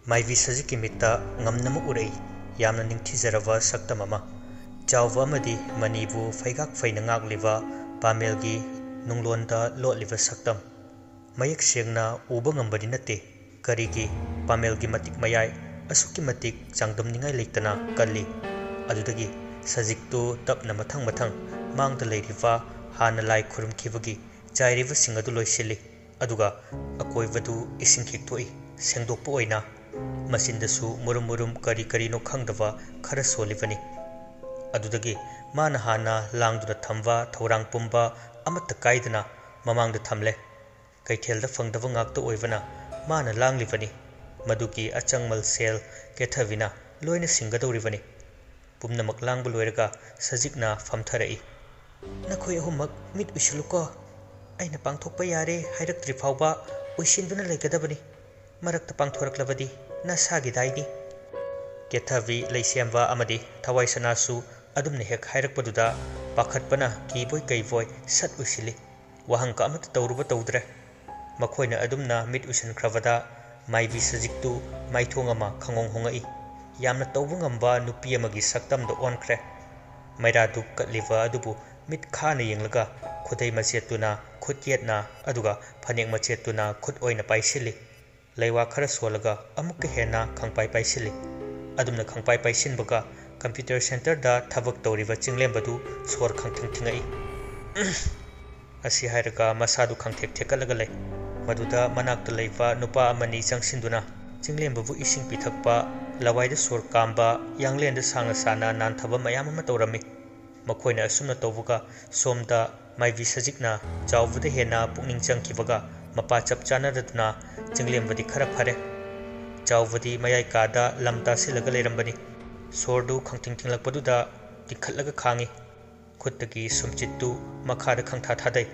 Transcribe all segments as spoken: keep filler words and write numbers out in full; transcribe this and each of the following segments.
ꯃꯥꯏꯕꯤ ꯁꯖꯤꯛꯀꯤ ꯃꯤꯠꯇ ꯉꯝꯅꯕ ꯎꯔꯛꯏ꯫ ꯌꯥꯝꯅ ꯅꯤꯡꯊꯤꯖꯔꯕ ꯁꯛꯇꯝ ꯑꯃ꯫ ꯆꯥꯎꯕ ꯑꯃꯗꯤ ꯃꯅꯤꯕꯨ ꯐꯩꯒꯥꯛ ꯐꯩꯅ ꯉꯥꯛꯂꯤꯕ ꯄꯥꯃꯦꯜꯒꯤ ꯅꯨꯡꯂꯣꯟꯗ ꯂꯣꯠꯂꯤꯕ ꯁꯛꯇꯝ꯫ ꯃꯌꯦꯛ ꯁꯦꯡꯅ ꯎꯕ ꯉꯝꯕꯗꯤ ꯅꯠꯇꯦ꯫ ꯀꯔꯤꯒꯤ ꯄꯥꯃꯦꯜꯒꯤ ꯃꯇꯤꯛ ꯃꯌꯥꯏ ꯑꯁꯨꯛꯀꯤ ꯃꯇꯤꯛ ꯆꯥꯡꯗꯝꯅꯤꯡꯉꯥꯏ ꯂꯩꯇꯅ ꯀꯜꯂꯤ? ꯑꯗꯨꯗꯒꯤ ꯁꯖꯤꯛꯇꯨ ꯇꯞꯅ ꯃꯊꯪ ꯃꯊꯪ ꯃꯥꯡꯗ ꯂꯩꯔꯤꯕ ꯍꯥꯟꯅ ꯂꯥꯏ ꯈꯨꯔꯨꯝꯈꯤꯕꯒꯤ ꯆꯥꯏꯔꯤꯕꯁꯤꯡ ꯑꯗꯨ ꯂꯣꯏꯁꯤꯜꯂꯤ꯫ ꯑꯗꯨꯒ ꯑꯀꯣꯏꯕꯗꯨ ꯏꯁꯤꯡ ꯈꯤꯛꯇꯣꯛꯏ꯫ ꯁꯦꯡꯗꯣꯛꯄ ꯑꯣꯏꯅ ꯃꯆꯤꯟꯗꯁꯨ ꯃꯨꯔꯨꯝ ꯃꯨꯔꯨꯝ ꯀꯔꯤ ꯀꯔꯤꯅꯣ ꯈꯪꯗꯕ ꯈꯔ ꯁꯣꯜꯂꯤꯕꯅꯤ꯫ ꯑꯗꯨꯗꯒꯤ ꯃꯥꯅ ꯍꯥꯟꯅ ꯂꯥꯡꯗꯨꯅ ꯊꯝꯕ ꯊꯧꯔꯥꯡ ꯄꯨꯝꯕ ꯑꯃꯠꯇ ꯀꯥꯏꯗꯅ ꯃꯃꯥꯡꯗ ꯊꯝꯂꯦ꯫ ꯀꯩꯊꯦꯜꯗ ꯐꯪꯗꯕ ꯉꯥꯛꯇ ꯑꯣꯏꯕꯅ ꯃꯥꯅ ꯂꯥꯡꯂꯤꯕꯅꯤ꯫ ꯃꯗꯨꯒꯤ ꯑꯆꯪꯃꯜ ꯁꯦꯜ ꯀꯦꯊꯕꯤꯅ ꯂꯣꯏꯅ ꯁꯤꯡꯒꯗꯧꯔꯤꯕꯅꯤ꯫ ꯄꯨꯝꯅꯃꯛ ꯂꯥꯡꯕ ꯂꯣꯏꯔꯒ ꯁꯖꯤꯛꯅ ꯐꯝꯊꯔꯛꯏ꯫ "ꯅꯈꯣꯏ ꯑꯍꯨꯝꯃꯛ ꯃꯤꯠ ꯎꯏꯁꯤꯜꯂꯨꯀꯣ꯫ ꯑꯩꯅ ꯄꯥꯡꯊꯣꯛꯄ ꯌꯥꯔꯦ ꯍꯥꯏꯔꯛꯇ꯭ꯔꯤ ꯐꯥꯎꯕ ꯎꯏꯁꯤꯟꯗꯨꯅ ꯂꯩꯒꯗꯕꯅꯤ꯫ ꯃꯔꯛꯇ ꯄꯥꯡꯊꯣꯔꯛꯂꯕꯗꯤ ꯅꯁꯥꯒꯤ ꯗꯥꯏꯅꯤ꯫" ꯀꯦꯊꯕꯤ, ꯂꯩꯁꯦꯝꯕ ꯑꯃꯗꯤ ꯊꯋꯥꯏ ꯁꯅꯥꯁꯨ ꯑꯗꯨꯝꯅ ꯍꯦꯛ ꯍꯥꯏꯔꯛꯄꯗꯨꯗ ꯄꯥꯈꯠꯄꯅ ꯀꯤꯕꯣꯏ ꯀꯩꯕꯣꯏ ꯁꯠ ꯎꯏꯁꯤꯜꯂꯤ꯫ ꯋꯥꯍꯪ ꯑꯃꯠꯇ ꯇꯧꯔꯨꯕ ꯇꯧꯗ꯭ꯔꯦ꯫ ꯃꯈꯣꯏꯅ ꯑꯗꯨꯝꯅ ꯃꯤꯠ ꯎꯏꯁꯤꯟꯈ꯭ꯔꯕꯗ ꯃꯥꯏꯕꯤ ꯁꯖꯤꯛꯇꯨ ꯃꯥꯏꯊꯣꯡ ꯑꯃ ꯈꯪꯍꯣꯡ ꯍꯣꯡꯉꯛꯏ꯫ ꯌꯥꯝꯅ ꯇꯧꯕ ꯉꯝꯕ ꯅꯨꯄꯤ ꯑꯃꯒꯤ ꯁꯛꯇꯝꯗ ꯑꯣꯟꯈ꯭ꯔꯦ꯫ ꯃꯩꯔꯥ ꯙꯨꯞ ꯀꯠꯂꯤꯕ ꯑꯗꯨꯕꯨ ꯃꯤꯠ ꯈꯥꯅ ꯌꯦꯡꯂꯒ ꯈꯨꯗꯩ ꯃꯆꯦꯠꯇꯨꯅ ꯈꯨꯠ ꯌꯦꯠꯅ ꯑꯗꯨꯒ ꯐꯅꯦꯛ ꯃꯆꯦꯠꯇꯨꯅ ꯈꯨꯠ ꯑꯣꯏꯅ ꯄꯥꯏꯁꯤꯜꯂꯤ꯫ ꯂꯩꯋꯥ ꯈꯔ ꯁꯣꯜꯂꯒ ꯑꯃꯨꯛꯀ ꯍꯦꯟꯅ ꯈꯪꯄꯥꯏ ꯄꯥꯏꯁꯤꯜꯂꯤ꯫ ꯑꯗꯨꯝꯅ ꯈꯪꯄꯥꯏ ꯄꯥꯏꯁꯤꯟꯕꯒ ꯀꯝꯄ꯭ꯌꯨꯇꯔ ꯁꯦꯟꯇꯔꯗ ꯊꯕꯛ ꯇꯧꯔꯤꯕ ꯆꯤꯡꯂꯦꯝꯕꯗꯨ ꯁꯣꯔ ꯈꯪꯊꯤꯡ ꯊꯤꯡꯉꯛꯏ꯫ ꯑꯁꯤ ꯍꯥꯏꯔꯒ ꯃꯁꯥꯗꯨ ꯈꯪꯊꯦꯛ ꯊꯦꯛꯀꯠꯂꯒ ꯂꯩ꯫ ꯃꯗꯨꯗ ꯃꯅꯥꯛꯇ ꯂꯩꯕ ꯅꯨꯄꯥ ꯑꯃꯅꯤ ꯆꯪꯁꯤꯟꯗꯨꯅ ꯆꯤꯡꯂꯦꯝꯕꯕꯨ ꯏꯁꯤꯡ ꯄꯤꯊꯛꯄ, ꯂꯋꯥꯏꯗ ꯁꯣꯔ ꯀꯥꯝꯕ, ꯌꯥꯡꯂꯦꯟꯗ ꯁꯥꯡꯅ ꯁꯥꯡꯅ ꯅꯥꯟꯊꯕ ꯃꯌꯥꯝ ꯑꯃ ꯇꯧꯔꯝꯃꯤ꯫ ꯃꯈꯣꯏꯅ ꯑꯁꯨꯝꯅ ꯇꯧꯕꯒ ꯁꯣꯝꯗ ꯃꯥꯏꯕꯤ ꯁꯖꯤꯛꯅ ꯆꯥꯎꯕꯗ ꯍꯦꯟꯅ ꯄꯨꯛꯅꯤꯡ ꯆꯪꯈꯤꯕꯒ ꯃꯄꯥ ꯆꯞ ꯆꯥꯅꯔꯗꯨꯅ ꯆꯤꯡꯂꯦꯝꯕꯗꯤ ꯈꯔ ꯐꯔꯦ꯫ ꯆꯥꯎꯕꯗꯤ ꯃꯌꯥꯏ ꯀꯥꯗ ꯂꯝ ꯇꯥꯁꯤꯜꯂꯒ ꯂꯩꯔꯝꯕꯅꯤ꯫ ꯁꯣꯔꯗꯨ ꯈꯪꯊꯤꯡ ꯊꯤꯡꯂꯛꯄꯗꯨꯗ ꯇꯤꯡꯈꯠꯂꯒ ꯈꯥꯡꯉꯤ꯫ ꯈꯨꯠꯇꯒꯤ ꯁꯨꯝꯆꯤꯠꯇꯨ ꯃꯈꯥꯗ ꯈꯪꯊꯥ ꯊꯥꯗꯩ꯫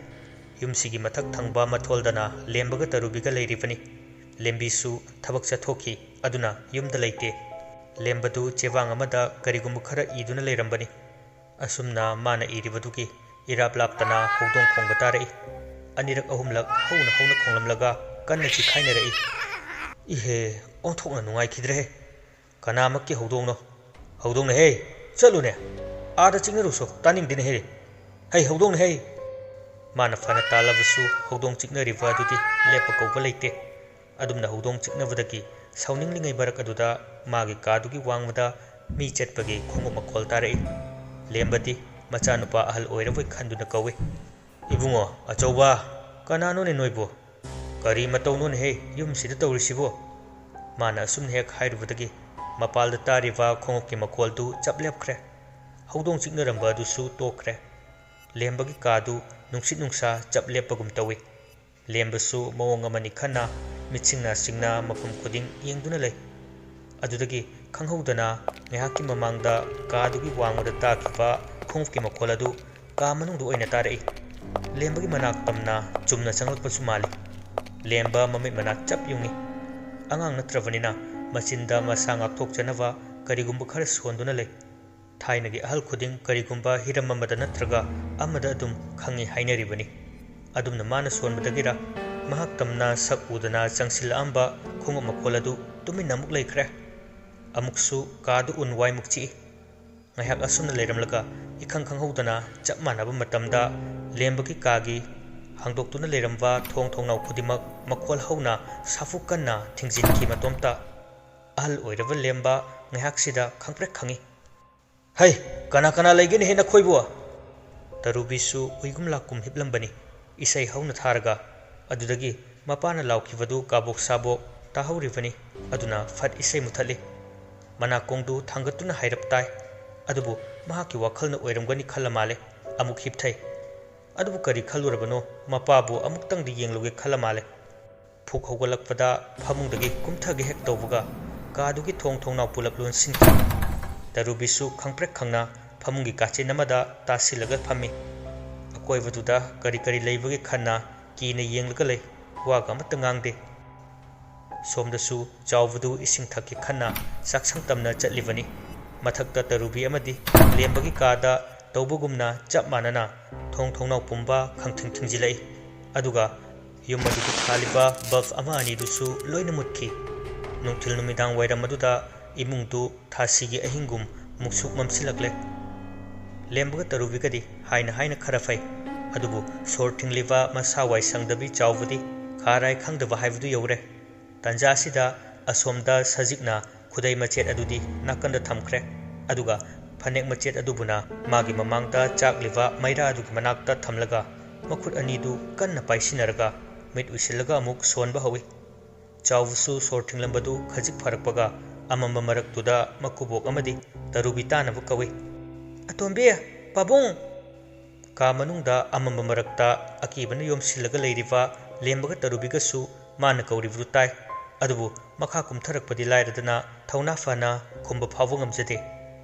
ꯌꯨꯝꯁꯤꯒꯤ ꯃꯊꯛ ꯊꯪꯕ ꯃꯊꯣꯜꯗꯅ ꯂꯦꯝꯕꯒ ꯇꯔꯨꯕꯤꯒ ꯂꯩꯔꯤꯕꯅꯤ꯫ ꯂꯦꯝꯕꯤꯁꯨ ꯊꯕꯛ ꯆꯠꯊꯣꯛꯈꯤ, ꯑꯗꯨꯅ ꯌꯨꯝꯗ ꯂꯩꯇꯦ꯫ ꯂꯦꯝꯕꯗꯨ ꯆꯦꯕꯥꯡ ꯑꯃꯗ ꯀꯔꯤꯒꯨꯝꯕ ꯈꯔ ꯏꯗꯨꯅ ꯂꯩꯔꯝꯕꯅꯤ꯫ ꯑꯁꯨꯝꯅ ꯃꯥꯅ ꯏꯔꯤꯕꯗꯨꯒꯤ ꯏꯔꯥꯞ ꯂꯥꯞꯇꯅ ꯍꯧꯗꯣꯡ ꯈꯣꯡꯕ ꯇꯥꯔꯛꯏ꯫ ꯑꯅꯤꯔꯛ ꯑꯍꯨꯝꯂꯛ ꯍꯧꯅ ꯍꯧꯅ ꯈꯣꯡꯂꯝꯂꯒ ꯀꯟꯅ ꯆꯤꯈꯥꯏꯅꯔꯛꯏ꯫ "ꯏꯍꯦ, ꯑꯣꯟꯊꯣꯛꯅ ꯅꯨꯡꯉꯥꯏꯈꯤꯗ꯭ꯔꯦꯍꯦ꯫ ꯀꯅꯥꯃꯛꯀꯤ ꯍꯧꯗꯣꯡꯅꯣ? ꯍꯧꯗꯣꯡꯅꯦꯍꯦ, ꯆꯠꯂꯨꯅꯦ꯫ ꯑꯥꯗ ꯆꯤꯛꯅꯔꯨꯁꯣ, ꯇꯥꯅꯤꯡꯗꯦꯅꯦꯍꯦ꯫ ꯍꯩ, ꯍꯧꯗꯣꯡꯅꯦꯍꯦ!" ꯃꯥꯅ ꯐꯅ ꯇꯥꯜꯂꯕꯁꯨ ꯍꯧꯗꯣꯡ ꯆꯤꯛꯅꯔꯤꯕ ꯑꯗꯨꯗꯤ ꯂꯦꯞꯄ ꯀꯧꯕ ꯂꯩꯇꯦ꯫ ꯑꯗꯨꯝꯅ ꯍꯧꯗꯣꯡ ꯆꯤꯛꯅꯕꯗꯒꯤ ꯁꯥꯎꯅꯤꯡꯂꯤꯉꯩ ꯃꯔꯛ ꯑꯗꯨꯗ ꯃꯥꯒꯤ ꯀꯥꯗꯨꯒꯤ ꯋꯥꯡꯃꯗ ꯃꯤ ꯆꯠꯄꯒꯤ ꯈꯣꯡꯎꯞ ꯃꯈꯣꯜ ꯇꯥꯔꯛꯏ꯫ ꯂꯦꯝꯕꯗꯤ ꯃꯆꯥꯅꯨꯄꯥ ꯑꯍꯜ ꯑꯣꯏꯔꯕꯣꯏ ꯈꯟꯗꯨꯅ ꯀꯧꯏ, "ꯏꯕꯨꯡꯉꯣ, ꯑꯆꯧꯕ, ꯀꯅꯥꯅꯣꯅꯦ ꯅꯣꯏꯕꯨ? ꯀꯔꯤ ꯃꯇꯧꯅꯣꯅꯦꯍꯦ ꯌꯨꯝꯁꯤꯗ ꯇꯧꯔꯤꯁꯤꯕꯣ?" ꯃꯥꯅ ꯑꯁꯨꯝꯅ ꯍꯦꯛ ꯍꯥꯏꯔꯨꯕꯗꯒꯤ ꯃꯄꯥꯜꯗ ꯇꯥꯔꯤꯕ ꯈꯣꯡꯎꯞꯀꯤ ꯃꯈꯣꯜꯗꯨ ꯆꯞ ꯂꯦꯞꯈ꯭ꯔꯦ꯫ ꯍꯧꯗꯣꯡ ꯆꯤꯛꯅꯔꯝꯕ ꯑꯗꯨꯁꯨ ꯇꯣꯛꯈ꯭ꯔꯦ꯫ ꯂꯦꯝꯕꯒꯤ ꯀꯥꯗꯨ ꯅꯨꯡꯁꯤꯠ ꯅꯨꯡꯁꯥ ꯆꯞ ꯂꯦꯞꯄꯒꯨꯝ ꯇꯧꯏ꯫ ꯂꯦꯝꯕꯁꯨ ꯃꯑꯣꯡ ꯑꯃꯅꯤ ꯈꯟꯅ ꯃꯤꯠꯁꯤꯡꯅ ꯁꯤꯡꯅ ꯃꯐꯝ ꯈꯨꯗꯤꯡ ꯌꯦꯡꯗꯨꯅ ꯂꯩ꯫ ꯑꯗꯨꯗꯒꯤ ꯈꯪꯍꯧꯗꯅ ꯉꯥꯏꯍꯥꯛꯀꯤ ꯃꯃꯥꯡꯗ ꯀꯥꯗꯨꯒꯤ ꯋꯥꯡꯃꯗ ꯇꯥꯈꯤꯕ ꯈꯣꯡꯎꯞꯀꯤ ꯃꯈꯣꯜ ꯑꯗꯨ ꯀꯥ ꯃꯅꯨꯡꯗ ꯑꯣꯏꯅ ꯇꯥꯔꯛꯏ꯫ ꯂꯦꯝꯕꯒꯤ ꯃꯅꯥꯛ ꯇꯝꯅ ꯆꯨꯝꯅ ꯆꯪꯂꯛꯄꯁꯨ ꯃꯥꯜꯂꯤ꯫ ꯂꯦꯝꯕ ꯃꯃꯤꯠ ꯃꯅꯥ ꯆꯞ ꯌꯨꯡꯏ꯫ ꯑꯉꯥꯡ ꯅꯠꯇ꯭ꯔꯕꯅꯤꯅ ꯃꯆꯤꯟꯗ ꯃꯁꯥ ꯉꯥꯛꯊꯣꯛꯆꯅꯕ ꯀꯔꯤꯒꯨꯝꯕ ꯈꯔ ꯁꯣꯟꯗꯨꯅ ꯂꯩ꯫ ꯊꯥꯏꯅꯒꯤ ꯑꯍꯜ ꯈꯨꯗꯤꯡ ꯀꯔꯤꯒꯨꯝꯕ ꯍꯤꯔꯝ ꯑꯃꯗ ꯅꯠꯇ꯭ꯔꯒ ꯑꯃꯗ ꯑꯗꯨꯝ ꯈꯪꯉꯤ ꯍꯥꯏꯅꯔꯤꯕꯅꯤ꯫ ꯑꯗꯨꯝꯅ ꯃꯥꯅ ꯁꯣꯟꯕꯗꯒꯤꯔ ꯃꯍꯥꯛ ꯇꯝꯅ ꯁꯛ ꯎꯗꯅ ꯆꯪꯁꯤꯜꯂꯛꯑꯝꯕ ꯈꯣꯡꯎꯞ ꯃꯈꯣꯜ ꯑꯗꯨ ꯇꯨꯃꯤꯟꯅ ꯑꯃꯨꯛ ꯂꯩꯈ꯭ꯔꯦ꯫ ꯑꯃꯨꯛꯁꯨ ꯀꯥꯗꯨ ꯎꯟ ꯋꯥꯏꯃꯨꯛ ꯆꯤꯛꯏ꯫ ꯉꯥꯏꯍꯥꯛ ꯑꯁꯨꯝꯅ ꯂꯩꯔꯝꯂꯒ ꯏꯈꯪ ꯈꯪꯍꯧꯗꯅ ꯆꯞ ꯃꯥꯟꯅꯕ ꯃꯇꯝꯗ ꯂꯦꯝꯕꯒꯤ ꯀꯥꯒꯤ ꯍꯥꯡꯗꯣꯛꯇꯨꯅ ꯂꯩꯔꯝꯕ ꯊꯣꯡ ꯊꯣꯡꯅꯥꯎ ꯈꯨꯗꯤꯡꯃꯛ ꯃꯈꯣꯜ ꯍꯧꯅ ꯁꯥꯐꯨ ꯀꯟꯅ ꯊꯤꯡꯖꯤꯟꯈꯤ ꯃꯇꯣꯝꯇ꯫ ꯑꯍꯜ ꯑꯣꯏꯔꯕ ꯂꯦꯝꯕ ꯉꯥꯏꯍꯥꯛꯁꯤꯗ ꯈꯪꯄ꯭ꯔꯦꯛ ꯈꯪꯉꯤ꯫ "ꯍꯩ, ꯀꯅꯥ ꯀꯅꯥ ꯂꯩꯒꯦꯅꯦꯍꯦ ꯅꯈꯣꯏꯕꯨ?" ꯇꯔꯨꯕꯤꯁꯨ ꯎꯏꯒꯨꯝ ꯂꯥꯛꯀꯨꯝ ꯍꯤꯞꯂꯝꯕꯅꯤ, ꯏꯁꯩ ꯍꯧꯅ ꯊꯥꯔꯒ꯫ ꯑꯗꯨꯗꯒꯤ ꯃꯄꯥꯅ ꯂꯥꯎꯈꯤꯕꯗꯨ ꯀꯥꯕꯣꯛ ꯁꯥꯕꯣꯛ ꯇꯥꯍꯧꯔꯤꯕꯅꯤ꯫ ꯑꯗꯨꯅ ꯐꯠ ꯏꯁꯩ ꯃꯨꯊꯠꯂꯤ꯫ ꯃꯅꯥꯀꯣꯡꯗꯨ ꯊꯥꯡꯒꯠꯇꯨꯅ ꯍꯥꯏꯔꯞ ꯇꯥꯏ꯫ ꯑꯗꯨꯕꯨ ꯃꯍꯥꯛꯀꯤ ꯋꯥꯈꯜꯅ ꯑꯣꯏꯔꯝꯒꯅꯤ ꯈꯜꯂ ꯃꯥꯜꯂꯦ꯫ ꯑꯃꯨꯛ ꯍꯤꯞꯊꯩ꯫ ꯑꯗꯨꯕꯨ ꯀꯔꯤ ꯈꯜꯂꯨꯔꯕꯅꯣ, ꯃꯄꯥꯕꯨ ꯑꯃꯨꯛꯇꯪꯗꯤ ꯌꯦꯡꯂꯨꯒꯦ ꯈꯜꯂ ꯃꯥꯜꯂꯦ꯫ ꯐꯨꯛ ꯍꯧꯒꯠꯂꯛꯄꯗ ꯐꯃꯨꯡꯗꯒꯤ ꯀꯨꯝꯊꯒꯦ ꯍꯦꯛ ꯇꯧꯕꯒ ꯀꯥꯗꯨꯒꯤ ꯊꯣꯡ ꯊꯣꯡꯅꯥꯎ ꯄꯨꯂꯞ ꯂꯣꯟꯁꯤꯟꯈꯤ꯫ ꯇꯔꯨꯕꯤꯁꯨ ꯈꯪꯄ꯭ꯔꯦꯛ ꯈꯪꯅ ꯐꯃꯨꯡꯒꯤ ꯀꯥꯆꯤꯟ ꯑꯃꯗ ꯇꯥꯁꯤꯜꯂꯒ ꯐꯝꯃꯤ꯫ ꯑꯀꯣꯏꯕꯗꯨꯗ ꯀꯔꯤ ꯀꯔꯤ ꯂꯩꯕꯒꯦ ꯈꯟꯅ ꯀꯤꯅ ꯌꯦꯡꯂꯒ ꯂꯩ꯫ ꯋꯥꯒ ꯑꯃꯠꯇ ꯉꯥꯡꯗꯦ꯫ ꯁꯣꯝꯗꯁꯨ ꯆꯥꯎꯕꯗꯨ ꯏꯁꯤꯡ ꯊꯛꯀꯦ ꯈꯟꯅ ꯆꯥꯛꯁꯪ ꯇꯝꯅ ꯆꯠꯂꯤꯕꯅꯤ꯫ ꯃꯊꯛꯇ ꯇꯔꯨꯕꯤ ꯑꯃꯗꯤ ꯂꯦꯝꯕꯒꯤ ꯀꯥꯗ ꯇꯧꯕꯒꯨꯝꯅ ꯆꯞ ꯃꯥꯟꯅꯅ ꯊꯣꯡ ꯊꯣꯡꯅꯥꯎ ꯄꯨꯝꯕ ꯈꯪꯊꯤꯡ ꯊꯤꯡꯖꯤꯜꯂꯛꯏ꯫ ꯑꯗꯨꯒ ꯌꯨꯝ ꯑꯗꯨꯗ ꯊꯥꯜꯂꯤꯕ ꯕꯜꯕ ꯑꯃ ꯑꯅꯤꯗꯨꯁꯨ ꯂꯣꯏꯅ ꯃꯨꯠꯈꯤ꯫ ꯅꯨꯡꯊꯤꯜ ꯅꯨꯃꯤꯗꯥꯡ ꯋꯥꯏꯔꯝ ꯑꯗꯨꯗ ꯏꯃꯨꯡꯗꯨ ꯊꯥꯁꯤꯒꯤ ꯑꯍꯤꯡꯒꯨꯝ ꯃꯨꯛꯁꯨꯛ ꯃꯝꯁꯤꯜꯂꯛꯂꯦ꯫ ꯂꯦꯝꯕꯒ ꯇꯔꯨꯕꯤꯒꯗꯤ ꯍꯥꯏꯅ ꯍꯥꯏꯅ ꯈꯔ ꯐꯩ, ꯑꯗꯨꯕꯨ ꯁꯣꯔ ꯊꯤꯡꯂꯤꯕ ꯃꯁꯥ ꯋꯥꯏ ꯁꯪꯗꯕꯤ ꯆꯥꯎꯕꯗꯤ ꯈꯥꯔꯥꯏ ꯈꯪꯗꯕ ꯍꯥꯏꯕꯗꯨ ꯌꯧꯔꯦ꯫ ꯇꯟꯖꯥ ꯑꯁꯤꯗ ꯑꯁꯣꯝꯗ ꯁꯖꯤꯛꯅ ꯈꯨꯗꯩ ꯃꯆꯦꯠ ꯑꯗꯨꯗꯤ ꯅꯥꯀꯟꯗ ꯊꯝꯈ꯭ꯔꯦ, ꯑꯗꯨꯒ ꯐꯅꯦꯛ ꯃꯆꯦꯠ ꯑꯗꯨꯕꯨꯅ ꯃꯥꯒꯤ ꯃꯃꯥꯡꯗ ꯆꯥꯛꯂꯤꯕ ꯃꯩꯔꯥ ꯑꯗꯨꯒꯤ ꯃꯅꯥꯛꯇ ꯊꯝꯂꯒ ꯃꯈꯨꯠ ꯑꯅꯤꯗꯨ ꯀꯟꯅ ꯄꯥꯏꯁꯤꯟꯅꯔꯒ ꯃꯤꯠ ꯎꯏꯁꯤꯜꯂꯒ ꯑꯃꯨꯛ ꯁꯣꯟꯕ ꯍꯧꯏ꯫ ꯆꯥꯎꯕꯁꯨ ꯁꯣꯔ ꯊꯤꯡꯂꯝꯕꯗꯨ ꯈꯖꯤꯛ ꯐꯔꯛꯄꯒ ꯑꯃꯝꯕ ꯃꯔꯛꯇꯨꯗ ꯃꯀꯨꯕꯣꯛ ꯑꯃꯗꯤ ꯇꯔꯨꯕꯤ ꯇꯥꯅꯕ ꯀꯧꯏ꯫ "ꯑꯇꯣꯝꯕꯤ! ꯄꯥꯕꯨꯡ!" ꯀꯥ ꯃꯅꯨꯡꯗ ꯑꯃꯝꯕ ꯃꯔꯛꯇ ꯑꯀꯤꯕꯅ ꯌꯣꯝꯁꯤꯜꯂꯒ ꯂꯩꯔꯤꯕ ꯂꯦꯝꯕꯒ ꯇꯔꯨꯕꯤꯒꯁꯨ ꯃꯥꯅ ꯀꯧꯔꯤꯕꯗꯨ ꯇꯥꯏ꯫ ꯑꯗꯨꯕꯨ ꯃꯈꯥ ꯀꯨꯝꯊꯔꯛꯄꯗꯤ ꯂꯥꯏꯔꯗꯅ ꯊꯧꯅꯥ ꯐꯅ ꯈꯨꯝꯕ ꯐꯥꯎꯕ ꯉꯝꯖꯗꯦ꯫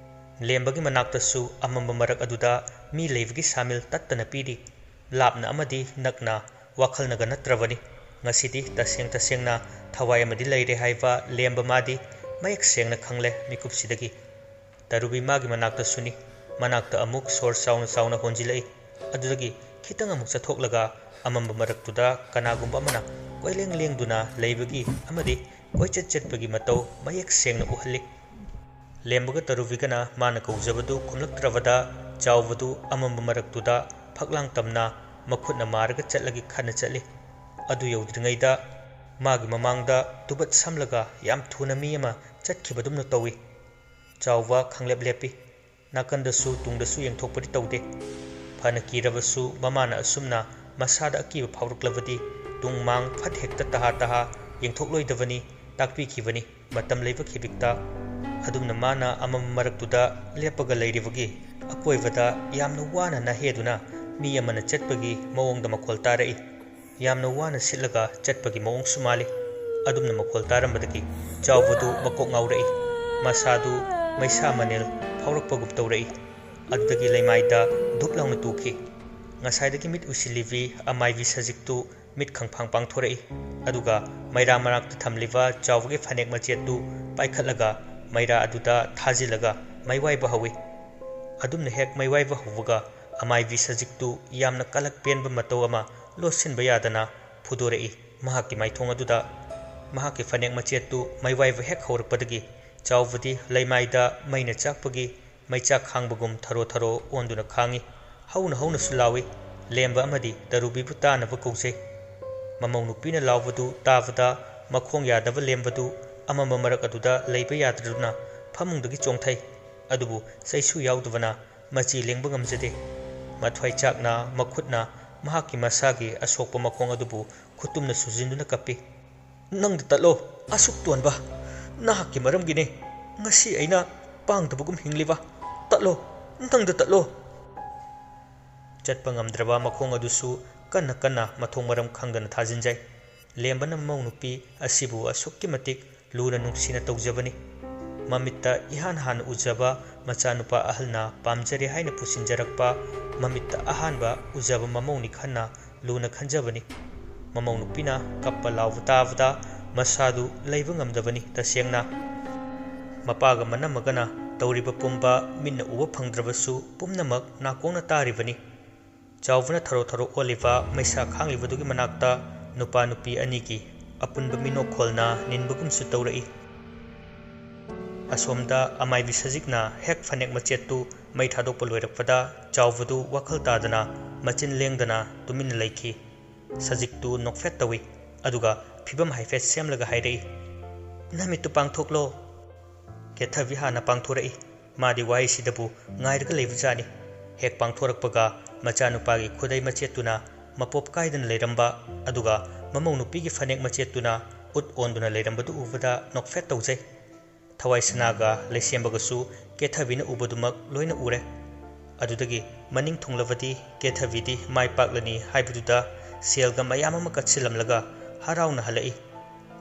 ꯂꯦꯝꯕꯒꯤ ꯃꯅꯥꯛꯇꯁꯨ ꯑꯃꯝꯕ ꯃꯔꯛ ꯑꯗꯨꯗ ꯃꯤ ꯂꯩꯕꯒꯤ ꯁꯥꯃꯤꯜ ꯇꯠꯇꯅ ꯄꯤꯔꯤ꯫ ꯂꯥꯞꯅ ꯑꯃꯗꯤ ꯅꯛꯅ ꯋꯥꯈꯜꯅꯒ ꯅꯠꯇ꯭ꯔꯕꯅꯤ꯫ ꯉꯁꯤꯗꯤ ꯇꯁꯦꯡ ꯇꯁꯦꯡꯅ ꯊꯋꯥꯏ ꯑꯃꯗꯤ ꯂꯩꯔꯦ ꯍꯥꯏꯕ ꯂꯦꯝꯕ ꯃꯥꯗꯤ ꯃꯌꯦꯛ ꯁꯦꯡꯅ ꯈꯪꯂꯦ ꯃꯤꯀꯨꯞꯁꯤꯗꯒꯤ꯫ ꯇꯔꯨꯕꯤ ꯃꯥꯒꯤ ꯃꯅꯥꯛꯇꯁꯨꯅꯤ꯫ ꯃꯅꯥꯛꯇ ꯑꯃꯨꯛ ꯁꯣꯔ ꯆꯥꯎꯅ ꯆꯥꯎꯅ ꯍꯣꯟꯖꯤꯜꯂꯛꯏ꯫ ꯑꯗꯨꯗꯒꯤ ꯈꯤꯇꯪ ꯑꯃꯨꯛ ꯆꯠꯊꯣꯛꯂꯒ ꯑꯃꯝꯕ ꯃꯔꯛꯇꯨꯗ ꯀꯅꯥꯒꯨꯝꯕ ꯑꯃꯅ ꯀꯣꯏꯂꯦꯡ ꯂꯦꯡꯗꯨꯅ ꯂꯩꯕꯒꯤ ꯑꯃꯗꯤ ꯀꯣꯏꯆꯠ ꯆꯠꯄꯒꯤ ꯃꯇꯧ ꯃꯌꯦꯛ ꯁꯦꯡꯅ ꯎꯍꯜꯂꯤ꯫ ꯂꯦꯝꯕꯒ ꯇꯔꯨꯕꯤꯒꯅ ꯃꯥꯅ ꯀꯧꯖꯕꯗꯨ ꯈꯨꯝꯂꯛꯇ꯭ꯔꯕꯗ ꯆꯥꯎꯕꯗꯨ ꯑꯃꯝꯕ ꯃꯔꯛꯇꯨꯗ ꯐꯛꯂꯥꯡ ꯇꯝꯅ ꯃꯈꯨꯠꯅ ꯃꯥꯔꯒ ꯆꯠꯂꯒ ꯈꯠꯅ ꯆꯠꯂꯤ꯫ ꯑꯗꯨ ꯌꯧꯗ꯭ꯔꯤꯉꯩꯗ ꯃꯥꯒꯤ ꯃꯃꯥꯡꯗ ꯇꯨꯕꯠ ꯁꯝꯂꯒ ꯌꯥꯝ ꯊꯨꯅ ꯃꯤ ꯑꯃ ꯆꯠꯈꯤꯕꯗꯨꯝꯅ ꯇꯧꯏ꯫ ꯆꯥꯎꯕ ꯈꯪꯂꯦꯞ ꯂꯦꯞꯄꯤ꯫ ꯅꯥꯀꯟꯗꯁꯨ ꯇꯨꯡꯗꯁꯨ ꯌꯦꯡꯊꯣꯛꯄꯗꯤ ꯇꯧꯗꯦ꯫ ꯐꯅ ꯀꯤꯔꯕꯁꯨ ꯃꯃꯥꯅ ꯑꯁꯨꯝꯅ ꯃꯁꯥꯗ ꯑꯀꯤꯕ ꯐꯥꯎꯔꯛꯂꯕꯗꯤ ꯇꯨꯡ ꯃꯥꯡ ꯐꯠ ꯍꯦꯛꯇ ꯇꯍꯥ ꯇꯍꯥ ꯌꯦꯡꯊꯣꯛꯂꯣꯏꯗꯕꯅꯤ ꯇꯥꯛꯄꯤꯈꯤꯕꯅꯤ꯫ ꯃꯇꯝ ꯂꯩꯕ ꯈꯤꯕꯤꯛꯇ꯫ ꯑꯗꯨꯝꯅ ꯃꯥꯅ ꯑꯃꯝ ꯃꯔꯛꯇꯨꯗ ꯂꯦꯞꯄꯒ ꯂꯩꯔꯤꯕꯒꯤ ꯑꯀꯣꯏꯕꯗ ꯌꯥꯝꯅ ꯋꯥꯅ ꯅꯥꯍꯦꯗꯨꯅ ꯃꯤ ꯑꯃꯅ ꯆꯠꯄꯒꯤ ꯃꯑꯣꯡꯗ ꯃꯈꯣꯜ ꯇꯥꯔꯛꯏ꯫ ꯌꯥꯝꯅ ꯋꯥꯅ ꯁꯤꯠꯂꯒ ꯆꯠꯄꯒꯤ ꯃꯑꯣꯡꯁꯨ ꯃꯥꯜꯂꯤ꯫ ꯑꯗꯨꯝꯅ ꯃꯈꯣꯜ ꯇꯥꯔꯝꯕꯗꯒꯤ ꯆꯥꯎꯕꯗꯨ ꯃꯀꯣꯛ ꯉꯥꯎꯔꯛꯏ꯫ ꯃꯁꯥꯗꯨ ꯃꯩꯁꯥ ꯃꯅꯤꯜ ꯐꯥꯎꯔꯛꯄꯒꯨꯝ ꯇꯧꯔꯛꯏ꯫ ꯑꯗꯨꯗꯒꯤ ꯂꯩꯃꯥꯏꯗ ꯙꯨꯞ ꯂꯥꯎꯅ ꯇꯨꯈꯤ꯫ ꯉꯁꯥꯏꯗꯒꯤ ꯃꯤꯠ ꯎꯏꯁꯤꯜꯂꯤꯕꯤ ꯑꯃꯥꯏꯕꯤ ꯁꯖꯤꯛꯇꯨ ꯃꯤꯠ ꯈꯪꯐꯥꯡ ꯄꯥꯡꯊꯣꯔꯛꯏ꯫ ꯑꯗꯨꯒ ꯃꯩꯔꯥ ꯃꯅꯥꯛꯇ ꯊꯝꯂꯤꯕ ꯆꯥꯎꯕꯒꯤ ꯐꯅꯦꯛ ꯃꯆꯦꯠꯇꯨ ꯄꯥꯏꯈꯠꯂꯒ ꯃꯩꯔꯥ ꯑꯗꯨꯗ ꯊꯥꯖꯤꯜꯂꯒ ꯃꯩ ꯋꯥꯏꯕ ꯍꯧꯏ꯫ ꯑꯗꯨꯝꯅ ꯍꯦꯛ ꯃꯩ ꯋꯥꯏꯕ ꯍꯧꯕꯒ ꯑꯃꯥꯏꯕꯤ ꯁꯖꯤꯛꯇꯨ ꯌꯥꯝꯅ ꯀꯂꯛ ꯄꯦꯟꯕ ꯃꯇꯧ ꯑꯃ ꯂꯣꯠꯁꯤꯟꯕ ꯌꯥꯗꯅ ꯐꯨꯗꯣꯔꯛꯏ꯫ ꯃꯍꯥꯛꯀꯤ ꯃꯥꯏꯊꯣꯡ ꯑꯗꯨꯗ ꯃꯍꯥꯛꯀꯤ ꯐꯅꯦꯛ ꯃꯆꯦꯠꯇꯨ ꯃꯩꯋꯥꯏꯕ ꯍꯦꯛ ꯍꯧꯔꯛꯄꯗꯒꯤ ꯆꯥꯎꯕꯗꯤ ꯂꯩꯃꯥꯏꯗ ꯃꯩꯅ ꯆꯥꯛꯄꯒꯤ ꯃꯩꯆꯥꯛ ꯈꯥꯡꯕꯒꯨꯝ ꯊꯔꯣ ꯊꯔꯣ ꯑꯣꯟꯗꯨꯅ ꯈꯥꯡꯏ꯫ ꯍꯧꯅ ꯍꯧꯅꯁꯨ ꯂꯥꯎꯏ꯫ ꯂꯦꯝꯕ ꯑꯃꯗꯤ ꯇꯔꯨꯕꯤꯕꯨ ꯇꯥꯅꯕ ꯀꯧꯖꯩ꯫ ꯃꯃꯧ ꯅꯨꯄꯤꯅ ꯂꯥꯎꯕꯗꯨ ꯇꯥꯕꯗ ꯃꯈꯣꯡ ꯌꯥꯗꯕ ꯂꯦꯝꯕꯗꯨ ꯑꯃꯝꯕ ꯃꯔꯛ ꯑꯗꯨꯗ ꯂꯩꯕ ꯌꯥꯗ꯭ꯔꯗꯨꯅ ꯐꯃꯨꯡꯗꯒꯤ ꯆꯣꯡꯊꯩ꯫ ꯑꯗꯨꯕꯨ ꯆꯩꯁꯨ ꯌꯥꯎꯗꯕꯅ ꯃꯆꯤ ꯂꯦꯡꯕ ꯉꯝꯖꯗꯦ꯫ ꯃꯊ꯭ꯋꯥꯏ ꯆꯥꯛꯅ ꯃꯈꯨꯠꯅ ꯃꯍꯥꯛꯀꯤ ꯃꯁꯥꯒꯤ ꯑꯁꯣꯛꯄ ꯃꯈꯣꯡ ꯑꯗꯨꯕꯨ ꯈꯨꯇꯨꯝꯅ ꯁꯨꯖꯤꯟꯗꯨꯅ ꯀꯞꯄꯤ꯫ "ꯅꯪꯗ ꯇꯠꯂꯣ, ꯑꯁꯨꯛ ꯇꯣꯟꯕ! ꯅꯍꯥꯛꯀꯤ ꯃꯔꯝꯒꯤꯅꯦ ꯉꯁꯤ ꯑꯩꯅ ꯄꯥꯡꯗꯕꯒꯨꯝ ꯍꯤꯡꯂꯤꯕ꯫ ꯇꯠꯂꯣ, ꯅꯪꯗ ꯇꯠꯂꯣ!" ꯆꯠꯄ ꯉꯝꯗ꯭ꯔꯕ ꯃꯈꯣꯡ ꯑꯗꯨꯁꯨ ꯀꯟꯅ ꯀꯟꯅ ꯃꯊꯣꯡ ꯃꯔꯝ ꯈꯪꯗꯅ ꯊꯥꯖꯤꯟꯖꯩ꯫ ꯂꯦꯝꯕꯅ ꯃꯃꯧ ꯅꯨꯄꯤ ꯑꯁꯤꯕꯨ ꯑꯁꯨꯛꯀꯤ ꯃꯇꯤꯛ ꯂꯨꯅ ꯅꯨꯡꯁꯤꯅ ꯇꯧꯖꯕꯅꯤ꯫ ꯃꯃꯤꯠꯇ ꯏꯍꯥꯟ ꯍꯥꯟꯅ ꯎꯖꯕ ꯃꯆꯥꯅꯨꯄꯥ ꯑꯍꯜꯅ ꯄꯥꯝꯖꯔꯦ ꯍꯥꯏꯅ ꯄꯨꯁꯤꯟꯖꯔꯛꯄ ꯃꯃꯤꯠꯇ ꯑꯍꯥꯟꯕ ꯎꯖꯕ ꯃꯃꯧꯅꯤ ꯈꯟꯅ ꯂꯨꯅ ꯈꯟꯖꯕꯅꯤ꯫ ꯃꯃꯧ ꯅꯨꯄꯤꯅ ꯀꯞꯄ ꯂꯥꯎꯕ ꯇꯥꯕꯗ ꯃꯁꯥꯗꯨ ꯂꯩꯕ ꯉꯝꯗꯕꯅꯤ ꯇꯁꯦꯡꯅ꯫ ꯃꯄꯥꯒ ꯃꯅꯝꯃꯒꯅ ꯇꯧꯔꯤꯕ ꯄꯨꯝꯕ ꯃꯤꯠꯅ ꯎꯕ ꯐꯪꯗ꯭ꯔꯕꯁꯨ ꯄꯨꯝꯅꯃꯛ ꯅꯥꯀꯣꯡꯅ ꯇꯥꯔꯤꯕꯅꯤ꯫ ꯆꯥꯎꯕꯅ ꯊꯔꯣ ꯊꯔꯣ ꯑꯣꯜꯂꯤꯕ ꯃꯩꯁꯥ ꯈꯥꯡꯂꯤꯕꯗꯨꯒꯤ ꯃꯅꯥꯛꯇ ꯅꯨꯄꯥ ꯅꯨꯄꯤ ꯑꯅꯤꯒꯤ ꯑꯄꯨꯟꯕ ꯃꯤꯅꯣꯛꯈꯣꯜꯅ ꯅꯤꯟꯕꯒꯨꯝꯁꯨ ꯇꯧꯔꯛꯏ꯫ ꯑꯁꯣꯝꯗ ꯑꯃꯥꯏꯕꯤ ꯁꯖꯤꯛꯅ ꯍꯦꯛ ꯐꯅꯦꯛ ꯃꯆꯦꯠꯇꯨ ꯃꯩ ꯊꯥꯗꯣꯛꯄ ꯂꯣꯏꯔꯛꯄꯗ ꯆꯥꯎꯕꯗꯨ ꯋꯥꯈꯜ ꯇꯥꯗꯅ ꯃꯆꯤꯟ ꯂꯦꯡꯗꯅ ꯇꯨꯃꯤꯟꯅ ꯂꯩꯈꯤ꯫ ꯁꯖꯤꯛꯇꯨ ꯅꯣꯛꯐꯦꯠ ꯇꯧꯏ꯫ ꯑꯗꯨꯒ ꯐꯤꯕꯝ ꯍꯥꯏꯐꯦꯠ ꯁꯦꯝꯂꯒ ꯍꯥꯏꯔꯛꯏ, "ꯅꯃꯤꯠꯇꯨ ꯄꯥꯡꯊꯣꯛꯂꯣ!" ꯀꯦꯊꯕꯤ ꯍꯥꯟꯅ ꯄꯥꯡꯊꯣꯔꯛꯏ꯫ ꯃꯥꯗꯤ ꯋꯥꯍꯩꯁꯤꯗꯕꯨ ꯉꯥꯏꯔꯒ ꯂꯩꯕꯖꯥꯠꯅꯤ꯫ ꯍꯦꯛ ꯄꯥꯡꯊꯣꯔꯛꯄꯒ ꯃꯆꯥꯅꯨꯄꯥꯒꯤ ꯈꯨꯗꯩ ꯃꯆꯦꯠꯇꯨꯅ ꯃꯄꯣꯞ ꯀꯥꯏꯗꯅ ꯂꯩꯔꯝꯕ, ꯑꯗꯨꯒ ꯃꯃꯧ ꯅꯨꯄꯤꯒꯤ ꯐꯅꯦꯛ ꯃꯆꯦꯠꯇꯨꯅ ꯎꯠ ꯑꯣꯟꯗꯨꯅ ꯂꯩꯔꯝꯕꯗꯨ ꯎꯕꯗ ꯅꯣꯛꯐꯦꯠ ꯇꯧꯖꯩ꯫ ꯊꯋꯥꯏ ꯁꯅꯥꯒ ꯂꯩꯁꯦꯝꯕꯒꯁꯨ ꯀꯦꯊꯕꯤꯅ ꯎꯕꯗꯨꯃꯛ ꯂꯣꯏꯅ ꯎꯔꯦ꯫ ꯑꯗꯨꯗꯒꯤ ꯃꯅꯤꯡ ꯊꯨꯡꯂꯕꯗꯤ ꯀꯦꯊꯕꯤꯗꯤ ꯃꯥꯏ ꯄꯥꯛꯂꯅꯤ ꯍꯥꯏꯕꯗꯨꯗ ꯁꯦꯜꯒ ꯃꯌꯥꯝ ꯑꯃ ꯀꯠꯁꯤꯜꯂꯝꯂꯒ ꯍꯔꯥꯎꯅ ꯍꯜꯂꯛꯏ꯫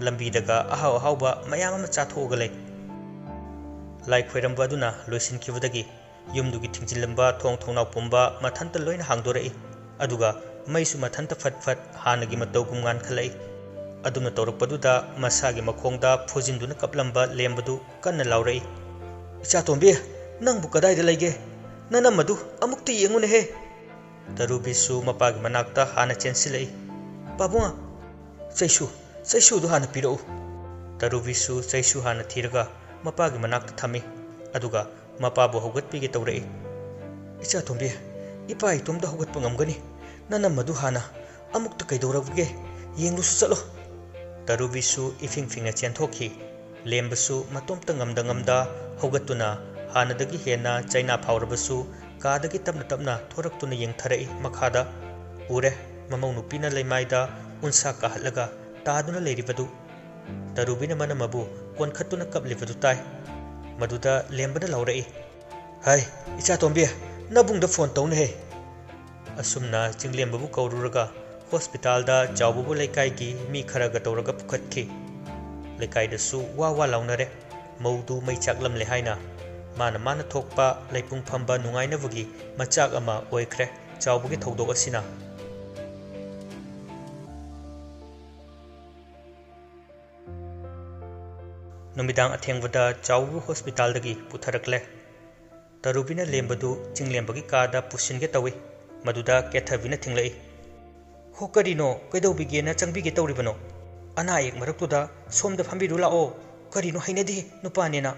ꯂꯝꯕꯤꯗꯒ ꯑꯍꯥꯎ ꯑꯍꯥꯎꯕ ꯃꯌꯥꯝ ꯑꯃ ꯆꯥꯊꯣꯛꯑꯒ ꯂꯩ꯫ ꯂꯥꯏ ꯈꯣꯏꯔꯝꯕ ꯑꯗꯨꯅ ꯂꯣꯏꯁꯤꯟꯈꯤꯕꯗꯒꯤ ꯌꯨꯝꯗꯨꯒꯤ ꯊꯤꯡꯖꯤꯜꯂꯝꯕ ꯊꯣꯡ ꯊꯣꯡꯅꯥꯎ ꯄꯨꯝꯕ ꯃꯊꯟꯇ ꯂꯣꯏꯅ ꯍꯥꯡꯗꯣꯔꯛꯏ꯫ ꯑꯗꯨꯒ ꯃꯩꯁꯨ ꯃꯊꯟꯇ ꯐꯠ ꯐꯠ ꯍꯥꯟꯅꯒꯤ ꯃꯇꯧꯒꯨꯝ ꯉꯥꯟꯈꯠꯂꯛꯏ꯫ ꯑꯗꯨꯝꯅ ꯇꯧꯔꯛꯄꯗꯨꯗ ꯃꯁꯥꯒꯤ ꯃꯈꯣꯡꯗ ꯐꯨꯖꯤꯟꯗꯨꯅ ꯀꯞꯂꯝꯕ ꯂꯦꯝꯕꯗꯨ ꯀꯟꯅ ꯂꯥꯎꯔꯛꯏ, "ꯏꯆꯥꯇꯣꯝꯕꯤ, ꯅꯪꯕꯨ ꯀꯗꯥꯏꯗ ꯂꯩꯒꯦ? ꯅꯅꯝ ꯑꯗꯨ ꯑꯃꯨꯛꯇ ꯌꯦꯡꯉꯨꯅꯦꯍꯦ!" ꯇꯔꯨꯕꯤꯁꯨ ꯃꯄꯥꯒꯤ ꯃꯅꯥꯛꯇ ꯍꯥꯟꯅ ꯆꯦꯟꯁꯤꯜꯂꯛꯏ꯫ "ꯄꯥꯕꯨꯡ, ꯆꯩꯁꯨ, ꯆꯩꯁꯨꯗꯨ ꯍꯥꯟꯅ ꯄꯤꯔꯛꯎ"꯫ ꯇꯔꯨꯕꯤꯁꯨ ꯆꯩꯁꯨ ꯍꯥꯟꯅ ꯊꯤꯔꯒ ꯃꯄꯥꯒꯤ ꯃꯅꯥꯛꯇ ꯊꯝꯃꯤ꯫ ꯑꯗꯨꯒ ꯃꯄꯥꯕꯨ ꯍꯧꯒꯠꯄꯤꯒꯦ ꯇꯧꯔꯛꯏ꯫ "ꯏꯆꯥ ꯇꯣꯝꯕꯤ, ꯏꯄꯥ ꯏꯇꯣꯝꯇ ꯍꯧꯒꯠꯄ ꯉꯝꯒꯅꯤ꯫ ꯅꯅꯝ ꯑꯗꯨ ꯍꯥꯟꯅ ꯑꯃꯨꯛꯇ ꯀꯩꯗꯧꯔꯕꯒꯦ ꯌꯦꯡꯂꯨꯁꯨ ꯆꯠꯂꯣ"꯫ ꯇꯔꯨꯕꯤꯁꯨ ꯏꯐꯤꯡ ꯐꯤꯡꯅ ꯆꯦꯟꯊꯣꯛꯈꯤ꯫ ꯂꯦꯝꯕꯁꯨ ꯃꯇꯣꯝꯇ ꯉꯝꯗ ꯉꯝꯗ ꯍꯧꯒꯠꯇꯨꯅ ꯍꯥꯟꯅꯗꯒꯤ ꯍꯦꯟꯅ ꯆꯩꯅꯥ ꯐꯥꯎꯔꯕꯁꯨ ꯀꯥꯗꯒꯤ ꯇꯞꯅ ꯇꯞꯅ ꯊꯣꯔꯛꯇꯨꯅ ꯌꯦꯡꯊꯔꯛꯏ ꯃꯈꯥꯗ꯫ ꯎꯔꯦ, ꯃꯃꯧ ꯅꯨꯄꯤꯅ ꯂꯩꯃꯥꯏꯗ ꯎꯟꯁꯥ ꯀꯥꯍꯠꯂꯒ ꯇꯥꯗꯨꯅ ꯂꯩꯔꯤꯕꯗꯨ꯫ ꯇꯔꯨꯕꯤꯅ ꯃꯅꯝ ꯑꯕꯨ ꯀꯣꯟꯈꯠꯇꯨꯅ ꯀꯞꯂꯤꯕꯗꯨ ꯇꯥꯏ꯫ ꯃꯗꯨꯗ ꯂꯦꯝꯕꯅ ꯂꯥꯎꯔꯛꯏ, "ꯍꯥꯏ, ꯏꯆꯥ ꯇꯣꯝꯕꯤ, ꯅꯕꯨꯡꯗ ꯐꯣꯟ ꯇꯧꯅꯦꯍꯦ"꯫ ꯑꯁꯨꯝꯅ ꯆꯤꯡꯂꯦꯝꯕꯕꯨ ꯀꯧꯔꯨꯔꯒ ꯍꯣꯁꯄꯤꯇꯥꯜꯗ ꯆꯥꯎꯕꯕꯨ ꯂꯩꯀꯥꯏꯒꯤ ꯃꯤ ꯈꯔꯒ ꯇꯧꯔꯒ ꯄꯨꯈꯠꯈꯤ꯫ ꯂꯩꯀꯥꯏꯗꯁꯨ ꯋꯥ ꯋꯥ ꯂꯥꯎꯅꯔꯦ꯫ ꯃꯧꯗꯨ ꯃꯩ ꯆꯥꯛꯂꯝꯂꯦ ꯍꯥꯏꯅ꯫ ꯃꯥꯅ ꯃꯥꯅ ꯊꯣꯛꯄ ꯂꯩꯄꯨꯡ ꯐꯝꯕ ꯅꯨꯡꯉꯥꯏꯅꯕꯒꯤ ꯃꯆꯥꯛ ꯑꯃ ꯑꯣꯏꯈ꯭ꯔꯦ ꯆꯥꯎꯕꯒꯤ ꯊꯧꯗꯣꯛ ꯑꯁꯤꯅ꯫ ꯅꯨꯃꯤꯗꯥꯡ ꯑꯊꯦꯡꯕꯗ ꯆꯥꯎꯕꯕꯨ ꯍꯣꯁꯄꯤꯇꯥꯜꯗꯒꯤ ꯄꯨꯊꯔꯛꯂꯦ꯫ ꯇꯔꯨꯕꯤꯅ ꯂꯦꯝꯕꯗꯨ ꯆꯤꯡꯂꯦꯝꯕꯒꯤ ꯀꯥꯗ ꯄꯨꯁꯤꯟꯒꯦ ꯇꯧꯏ꯫ ꯃꯗꯨꯗ ꯀꯦꯊꯕꯤꯅ ꯊꯤꯡꯂꯛꯏ꯫ "ꯍꯣ, ꯀꯔꯤꯅꯣ? ꯀꯩꯗꯧꯕꯤꯒꯦꯅ ꯆꯪꯕꯤꯒꯦ ꯇꯧꯔꯤꯕꯅꯣ? ꯑꯅꯥ ꯑꯌꯦꯛ ꯃꯔꯛꯇꯨꯗ ꯁꯣꯝꯗ ꯐꯝꯕꯤꯔꯨ ꯂꯥꯛꯑꯣ꯫ ꯀꯔꯤꯅꯣ ꯍꯩꯅꯗꯦ ꯅꯨꯄꯥꯅꯦꯅ"꯫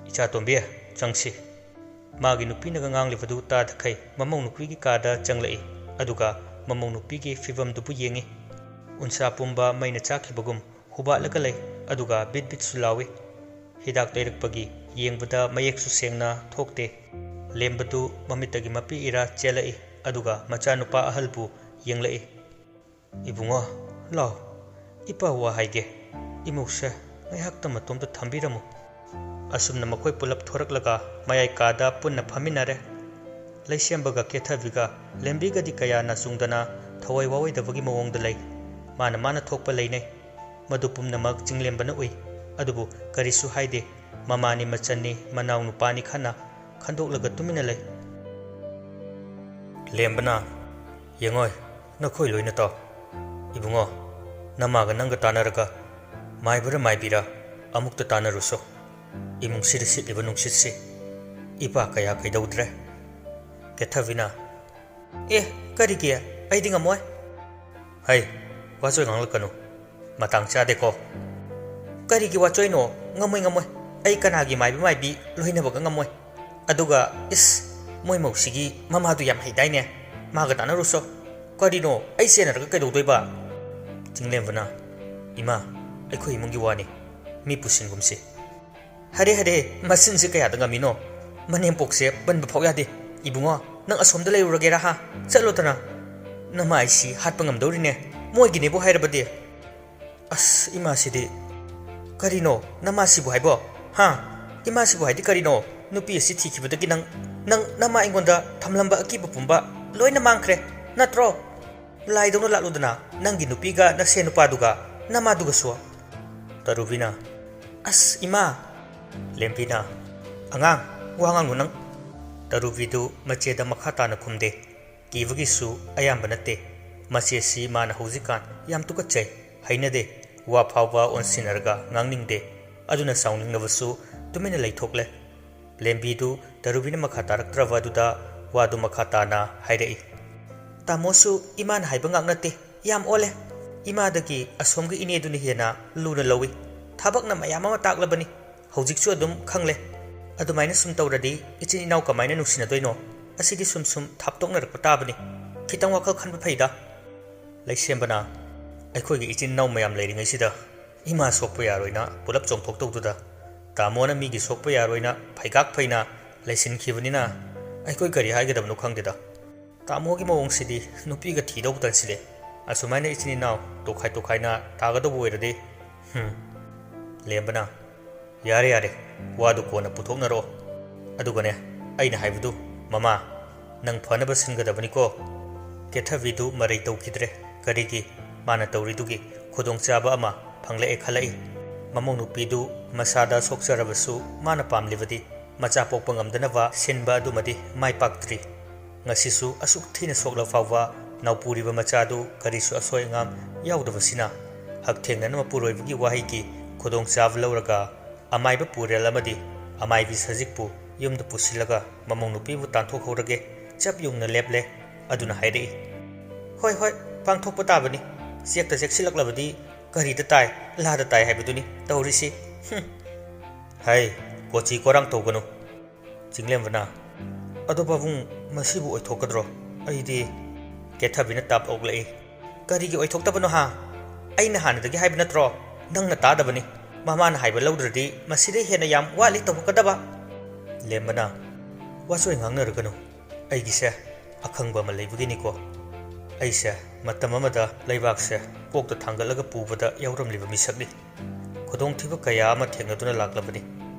"ꯏꯆꯥ ꯇꯣꯝꯕꯤ, ꯆꯪꯁꯤ"꯫ ꯃꯥꯒꯤ ꯅꯨꯄꯤꯅꯒ ꯉꯥꯡꯂꯤꯕꯗꯨ ꯇꯥꯗꯈꯩ ꯃꯃꯧ ꯅꯨꯄꯤꯒꯤ ꯀꯥꯗ ꯆꯪꯂꯛꯏ꯫ ꯑꯗꯨꯒ ꯃꯃꯧ ꯅꯨꯄꯤꯒꯤ ꯐꯤꯕꯝꯗꯨꯕꯨ ꯌꯦꯡꯉꯤ꯫ ꯎꯟꯁꯥ ꯄꯨꯝꯕ ꯃꯩꯅ ꯆꯥꯛꯈꯤꯕꯒꯨꯝ ꯍꯨꯕꯥꯠꯂꯒ ꯂꯩ꯫ ꯑꯗꯨꯒ ꯕꯤꯠ ꯕꯤꯠꯁꯨ ꯂꯥꯎꯏ꯫ ꯍꯤꯗꯥꯛ ꯇꯩꯔꯛꯄꯒꯤ ꯌꯦꯡꯕꯗ ꯃꯌꯦꯛꯁꯨ ꯁꯦꯡꯅ ꯊꯣꯛꯇꯦ꯫ ꯂꯦꯝꯕꯗꯨ ꯃꯃꯤꯠꯇꯒꯤ ꯃꯄꯤ ꯏꯔꯥ ꯆꯦꯜꯂꯛꯏ꯫ ꯑꯗꯨꯒ ꯃꯆꯥꯅꯨꯄꯥ ꯑꯍꯜꯕꯨ ꯌꯦꯡꯂꯛꯏ꯫ "ꯏꯕꯨꯡꯉꯣ, ꯂꯥꯎ, ꯏꯄꯥ ꯋꯥ ꯍꯥꯏꯒꯦ꯫ ꯏꯃꯧꯁꯦ ꯉꯥꯏꯍꯥꯛꯇ ꯃꯇꯣꯝꯇ ꯊꯝꯕꯤꯔꯝꯃꯨ"꯫ ꯑꯁꯨꯝꯅ ꯃꯈꯣꯏ ꯄꯨꯂꯞ ꯊꯣꯔꯛꯂꯒ ꯃꯌꯥꯏ ꯀꯥꯗ ꯄꯨꯟꯅ ꯐꯝꯃꯤꯟꯅꯔꯦ꯫ ꯂꯩꯁꯦꯝꯕꯒ ꯀꯦꯊꯕꯤꯒ ꯂꯦꯝꯕꯤꯒꯗꯤ ꯀꯌꯥ ꯅꯥꯆꯨꯡꯗꯅ ꯊꯋꯥꯏ ꯋꯥꯋꯥꯏꯗꯕꯒꯤ ꯃꯑꯣꯡꯗ ꯂꯩ꯫ ꯃꯥꯅ ꯃꯥꯅ ꯊꯣꯛꯄ ꯂꯩꯅꯩ꯫ ꯃꯗꯨ ꯄꯨꯝꯅꯃꯛ ꯆꯤꯡꯂꯦꯝꯕꯅ ꯎꯏ꯫ ꯑꯗꯨꯕꯨ ꯀꯔꯤꯁꯨ ꯍꯥꯏꯗꯦ꯫ ꯃꯃꯥꯅꯤ ꯃꯆꯟꯅꯤ, ꯃꯅꯥꯎ ꯅꯨꯄꯥꯅꯤ ꯈꯟꯅ ꯈꯟꯗꯣꯛꯂꯒ ꯇꯨꯃꯤꯟꯅ ꯂꯩ꯫ ꯂꯦꯝꯕꯅ, "ꯌꯦꯡꯉꯣꯏ, ꯅꯈꯣꯏ ꯂꯣꯏꯅ ꯇꯥꯎ꯫ ꯏꯕꯨꯡꯉꯣ, ꯅꯃꯥꯒ ꯅꯪꯒ ꯇꯥꯟꯅꯔꯒ ꯃꯥꯏꯕꯔ ꯃꯥꯏꯕꯤꯔ ꯑꯃꯨꯛꯇ ꯇꯥꯟꯅꯔꯨꯁꯣ꯫ ꯏꯃꯨꯡꯁꯤꯗ ꯁꯤꯠꯂꯤꯕ ꯅꯨꯡꯁꯤꯠꯁꯤ ꯏꯄꯥ ꯀꯌꯥ ꯀꯩꯗꯧꯗ꯭ꯔꯦ"꯫ ꯀꯦꯊꯕꯤꯅ, "ꯑꯦ, ꯀꯔꯤꯒꯤ? ꯑꯩꯗꯤ ꯉꯝꯃꯣꯏ"꯫ "ꯍꯩ, ꯋꯥꯆꯣꯏ ꯉꯥꯡꯂꯛꯀꯅꯨ꯫ ꯃꯇꯥꯡ ꯆꯥꯗꯦꯀꯣ꯫" "ꯀꯔꯤꯒꯤ ꯋꯥꯆꯣꯏꯅꯣ? ꯉꯝꯃꯣꯏ, ꯉꯝꯃꯣꯏ꯫ ꯑꯩ ꯀꯅꯥꯒꯤ ꯃꯥꯏꯕꯤ ꯃꯥꯏꯕꯤ ꯂꯣꯏꯅꯕꯒ ꯉꯝꯃꯣꯏ꯫ ꯑꯗꯨꯒ, ꯏꯁ, ꯃꯣꯏ ꯃꯧꯁꯤꯒꯤ ꯃꯃꯥꯗꯨ ꯌꯥꯝ ꯍꯩꯗꯥꯏꯅꯦ꯫ ꯃꯥꯒ ꯇꯥꯟꯅꯔꯨꯁꯣ꯫" "ꯀꯔꯤꯅꯣ? ꯑꯩ ꯆꯦꯟꯅꯔꯒ ꯀꯩꯗꯧꯗꯣꯏꯕ?" ꯆꯤꯡꯂꯦꯝꯕꯅ, "ꯏꯃꯥ, ꯑꯩꯈꯣꯏ ꯏꯃꯨꯡꯒꯤ ꯋꯥꯅꯤ꯫ ꯃꯤ ꯄꯨꯁꯤꯟꯒꯨꯝꯁꯤ꯫" "ꯍꯔꯦ, ꯍꯔꯦ, ꯃꯆꯤꯟꯁꯦ ꯀꯌꯥꯗ ꯉꯝꯃꯤꯅꯣ? ꯃꯅꯦꯝꯄꯣꯛꯁꯦ ꯄꯟꯕ ꯐꯥꯎ ꯌꯥꯗꯦ꯫ ꯏꯕꯨꯡꯉꯣ, ꯅꯪ ꯑꯁꯣꯝꯗ ꯂꯩꯔꯨꯔꯒꯦꯔꯥ ꯍꯥ? ꯆꯠꯂꯣꯗꯅ꯫ ꯅꯃꯥꯏꯁꯤ ꯍꯥꯠꯄ ꯉꯝꯗꯧꯔꯤꯅꯦ, ꯃꯣꯏꯒꯤꯅꯦꯕꯨ ꯍꯥꯏꯔꯕꯗꯤ꯫" "ꯑꯁ, ꯏꯃꯥꯁꯤꯗꯤ꯫" "ꯀꯔꯤꯅꯣ ꯅꯃꯥꯁꯤꯕꯨ ꯍꯥꯏꯕꯣ? ꯍꯥ? ꯏꯃꯥꯁꯤꯕꯨ ꯍꯥꯏꯗꯤ ꯀꯔꯤꯅꯣ? ꯅꯨꯄꯤ ꯑꯁꯤ ꯊꯤꯈꯤꯕꯗꯒꯤ ꯅꯪ, ꯅꯪ ꯅꯃꯥ ꯑꯩꯉꯣꯟꯗ ꯊꯝꯂꯝꯕ ꯑꯀꯤꯕ ꯄꯨꯝꯕ ꯂꯣꯏꯅ ꯃꯥꯡꯈ꯭ꯔꯦ, ꯅꯠꯇ꯭ꯔꯣ? ꯂꯥꯏꯗꯧꯅ ꯂꯥꯠꯂꯨꯗꯅ, ꯅꯪꯒꯤ ꯅꯨꯄꯤꯒ ꯅꯁꯦ ꯅꯨꯄꯥꯗꯨꯒ, ꯅꯃꯥꯗꯨꯒꯁꯨ꯫" ꯇꯔꯨꯕꯤꯅ, "ꯑꯁ, ꯏꯃꯥ!" ꯂꯦꯝꯕꯤꯅ, "ꯑꯉꯥꯡ, ꯋꯥ ꯉꯥꯡꯅꯨ ꯅꯪ꯫" ꯇꯔꯨꯕꯤꯗꯨ ꯃꯆꯦꯗ ꯃꯈꯥ ꯇꯥꯅ ꯈꯨꯝꯗꯦ꯫ ꯀꯤꯕꯒꯤꯁꯨ ꯑꯌꯥꯝꯕ ꯅꯠꯇꯦ꯫ ꯃꯆꯦꯁꯤ ꯃꯥꯅ ꯍꯧꯖꯤꯛꯀꯥꯟ ꯌꯥꯝ ꯇꯨꯀꯠꯆꯩ, ꯍꯩꯅꯗꯦ꯫ ꯋꯥ ꯐꯥꯎꯕ ꯑꯣꯟꯁꯤꯟꯅꯔꯒ ꯉꯥꯡꯅꯤꯡꯗꯦ꯫ ꯑꯗꯨꯅ ꯁꯥꯎꯅꯤꯡꯂꯕꯁꯨ ꯇꯨꯃꯤꯟꯅ ꯂꯩꯊꯣꯛꯂꯦ꯫ ꯂꯦꯝꯕꯤꯗꯨ ꯇꯔꯨꯕꯤꯅ ꯃꯈꯥ ꯇꯥꯔꯛꯇ꯭ꯔꯕ ꯑꯗꯨꯗ ꯋꯥꯗꯨ ꯃꯈꯥ ꯇꯥꯅ ꯍꯥꯏꯔꯛꯏ꯫ "ꯇꯥꯃꯣꯁꯨ ꯏꯃꯥꯅ ꯍꯥꯏꯕ ꯉꯥꯛ ꯅꯠꯇꯦ, ꯌꯥꯝ ꯑꯣꯜꯂꯦ꯫ ꯏꯃꯥꯗꯒꯤ ꯑꯁꯣꯝꯒꯤ ꯏꯅꯦꯗꯨꯅ ꯍꯦꯟꯅ ꯂꯨꯅ ꯂꯧꯏ꯫ ꯊꯕꯛꯅ ꯃꯌꯥꯝ ꯑꯃ ꯇꯥꯛꯂꯕꯅꯤ꯫ ꯍꯧꯖꯤꯛꯁꯨ ꯑꯗꯨꯝ ꯈꯪꯂꯦ꯫ ꯑꯗꯨꯃꯥꯏꯅ ꯁꯨꯝ ꯇꯧꯔꯗꯤ ꯏꯆꯤꯟ ꯏꯅꯥꯎ ꯀꯃꯥꯏꯅ ꯅꯨꯡꯁꯤꯅꯗꯣꯏꯅꯣ? ꯑꯁꯤꯗꯤ ꯁꯨꯝ ꯁꯨꯝ ꯊꯥꯞꯇꯣꯛꯅꯔꯛꯄ ꯇꯥꯕꯅꯤ꯫ ꯈꯤꯇꯪ ꯋꯥꯈꯜ ꯈꯟꯕ ꯐꯩꯗ꯫" ꯂꯩꯁꯦꯝꯕꯅ, "ꯑꯩꯈꯣꯏꯒꯤ ꯏꯆꯤꯟ ꯏꯅꯥꯎ ꯃꯌꯥꯝ ꯂꯩꯔꯤꯉꯩꯁꯤꯗ ꯏꯃꯥ ꯁꯣꯛꯄ ꯌꯥꯔꯣꯏꯅ ꯄꯨꯂꯞ ꯆꯣꯡꯊꯣꯛꯇꯧꯗꯨꯗ, ꯇꯥꯃꯣꯅ ꯃꯤꯒꯤ ꯁꯣꯛꯄ ꯌꯥꯔꯣꯏꯅ ꯐꯩꯒꯥꯛ ꯐꯩꯅ ꯂꯩꯁꯤꯟꯈꯤꯕꯅꯤꯅ ꯑꯩꯈꯣꯏ ꯀꯔꯤ ꯍꯥꯏꯒꯗꯕꯅꯣ ꯈꯪꯗꯦꯗ꯫ ꯇꯥꯃꯣꯒꯤ ꯃꯑꯣꯡꯁꯤꯗꯤ ꯅꯨꯄꯤꯒ ꯊꯤꯗꯧꯕ ꯇꯟꯁꯤꯜꯂꯦ꯫ ꯑꯁꯨꯃꯥꯏꯅ ꯏꯆꯤꯟ ꯏꯅꯥꯎ ꯇꯣꯈꯥꯏ ꯇꯣꯈꯥꯏꯅ ꯇꯥꯒꯗꯧꯕ ꯑꯣꯏꯔꯗꯤ꯫" ꯍꯨꯝ꯫ ꯂꯦꯝꯕꯅ, "ꯌꯥꯔꯦ, ꯌꯥꯔꯦ, ꯋꯥꯗꯨ ꯀꯣꯟꯅ ꯄꯨꯊꯣꯛꯅꯔꯣ꯫ ꯑꯗꯨꯒꯅꯦ, ꯑꯩꯅ ꯍꯥꯏꯕꯗꯨ, ꯃꯃꯥ, ꯅꯪ ꯐꯅꯕ ꯁꯤꯟꯒꯗꯕꯅꯤꯀꯣ꯫" ꯀꯦꯊꯕꯤꯗꯨ ꯃꯔꯩ ꯇꯧꯈꯤꯗ꯭ꯔꯦ꯫ ꯀꯔꯤꯒꯤ? ꯃꯥꯅ ꯇꯧꯔꯤꯗꯨꯒꯤ ꯈꯨꯗꯣꯡꯆꯥꯕ ꯑꯃ ꯐꯪꯂꯛꯑꯦ ꯈꯜꯂꯛꯏ꯫ ꯃꯃꯧ ꯅꯨꯄꯤꯗꯨ ꯃꯁꯥꯗ ꯁꯣꯛꯆꯔꯕꯁꯨ ꯃꯥꯅ ꯄꯥꯝꯂꯤꯕꯗꯤ ꯃꯆꯥ ꯄꯣꯛꯄ ꯉꯝꯗꯅꯕ ꯁꯤꯟꯕ ꯑꯗꯨꯃꯗꯤ ꯃꯥꯏ ꯄꯥꯛꯇ꯭ꯔꯤ꯫ ꯉꯁꯤꯁꯨ ꯑꯁꯨꯛ ꯊꯤꯅ ꯁꯣꯛꯂ ꯐꯥꯎꯕ ꯅꯥꯎꯄꯨꯔꯤꯕ ꯃꯆꯥꯗꯨ ꯀꯔꯤꯁꯨ ꯑꯁꯣꯏ ꯑꯉꯥꯝ ꯌꯥꯎꯗꯕꯁꯤꯅ ꯍꯛꯊꯦꯡꯅꯅ ꯃꯄꯨꯔꯣꯏꯕꯒꯤ ꯋꯥꯍꯩꯒꯤ ꯈꯨꯗꯣꯡꯆꯥꯕ ꯂꯧꯔꯒ ꯑꯃꯥꯏꯕ ꯄꯨꯔꯦꯜ ꯑꯃꯗꯤ ꯑꯃꯥꯏꯕꯤ ꯁꯖꯤꯛꯄꯨ ꯌꯨꯝꯗ ꯄꯨꯁꯤꯜꯂꯒ ꯃꯃꯧ ꯅꯨꯄꯤꯕꯨ ꯇꯥꯟꯊꯣꯛꯍꯧꯔꯒꯦ ꯆꯞ ꯌꯨꯡꯅ ꯂꯦꯞꯂꯦ꯫ ꯑꯗꯨꯅ ꯍꯥꯏꯔꯛꯏ, "ꯍꯣꯏ, ꯍꯣꯏ, ꯄꯥꯡꯊꯣꯛꯄ ꯇꯥꯕꯅꯤ꯫ ꯆꯦꯛꯇ ꯆꯦꯛꯁꯤꯜꯂꯛꯂꯕꯗꯤ ꯀꯔꯤꯗ ꯇꯥꯏ, ꯂꯥꯗ ꯇꯥꯏ ꯍꯥꯏꯕꯗꯨꯅꯤ ꯇꯧꯔꯤꯁꯤ꯫ ꯍꯨꯝ꯫ ꯍꯩ, ꯀꯣꯆꯤ ꯀꯣꯔꯥꯡ ꯇꯧꯒꯅꯨ꯫ ꯆꯤꯡꯂꯦꯝꯕꯅ, "ꯑꯗꯣ ꯄꯥꯕꯨꯡ, ꯃꯁꯤꯕꯨ ꯑꯣꯏꯊꯣꯛꯀꯗ꯭ꯔꯣ? ꯑꯩꯗꯤ" ꯀꯦꯊꯕꯤꯅ ꯇꯥꯞ ꯑꯣꯛꯂꯛꯏ꯫ "ꯀꯔꯤꯒꯤ ꯑꯣꯏꯊꯣꯛꯇꯕꯅꯣ ꯍꯥ? ꯑꯩꯅ ꯍꯥꯟꯅꯗꯒꯤ ꯍꯥꯏꯕ ꯅꯠꯇ꯭ꯔꯣ? ꯅꯪꯅ ꯇꯥꯗꯕꯅꯤ꯫ ꯃꯃꯥꯅ ꯍꯥꯏꯕ ꯂꯧꯗ꯭ꯔꯗꯤ ꯃꯁꯤꯗꯩ ꯍꯦꯟꯅ ꯌꯥꯝ ꯋꯥꯠꯂꯤ ꯇꯧꯔꯛꯀꯗꯕ꯫" ꯂꯦꯝꯕꯅ, "ꯋꯥꯆꯣꯏ ꯉꯥꯡꯅꯔꯒꯅꯨ꯫ ꯑꯩꯒꯤꯁꯦ ꯑꯈꯪꯕ ꯑꯃ ꯂꯩꯕꯒꯤꯅꯤꯀꯣ꯫ ꯑꯩꯁꯦ ꯃꯇꯝ ꯑꯃꯗ ꯂꯩꯕꯥꯛꯁꯦ ꯀꯣꯛꯇ ꯊꯥꯡꯒꯠꯂꯒ ꯄꯨꯕꯗ ꯌꯥꯎꯔꯝꯂꯤꯕ ꯃꯤꯁꯛꯅꯤ꯫ ꯈꯨꯗꯣꯡꯊꯤꯕ ꯀꯌꯥ ꯑꯃ ꯊꯦꯡꯅꯗꯨꯅ ꯂꯥꯛꯂꯕꯅꯤ꯫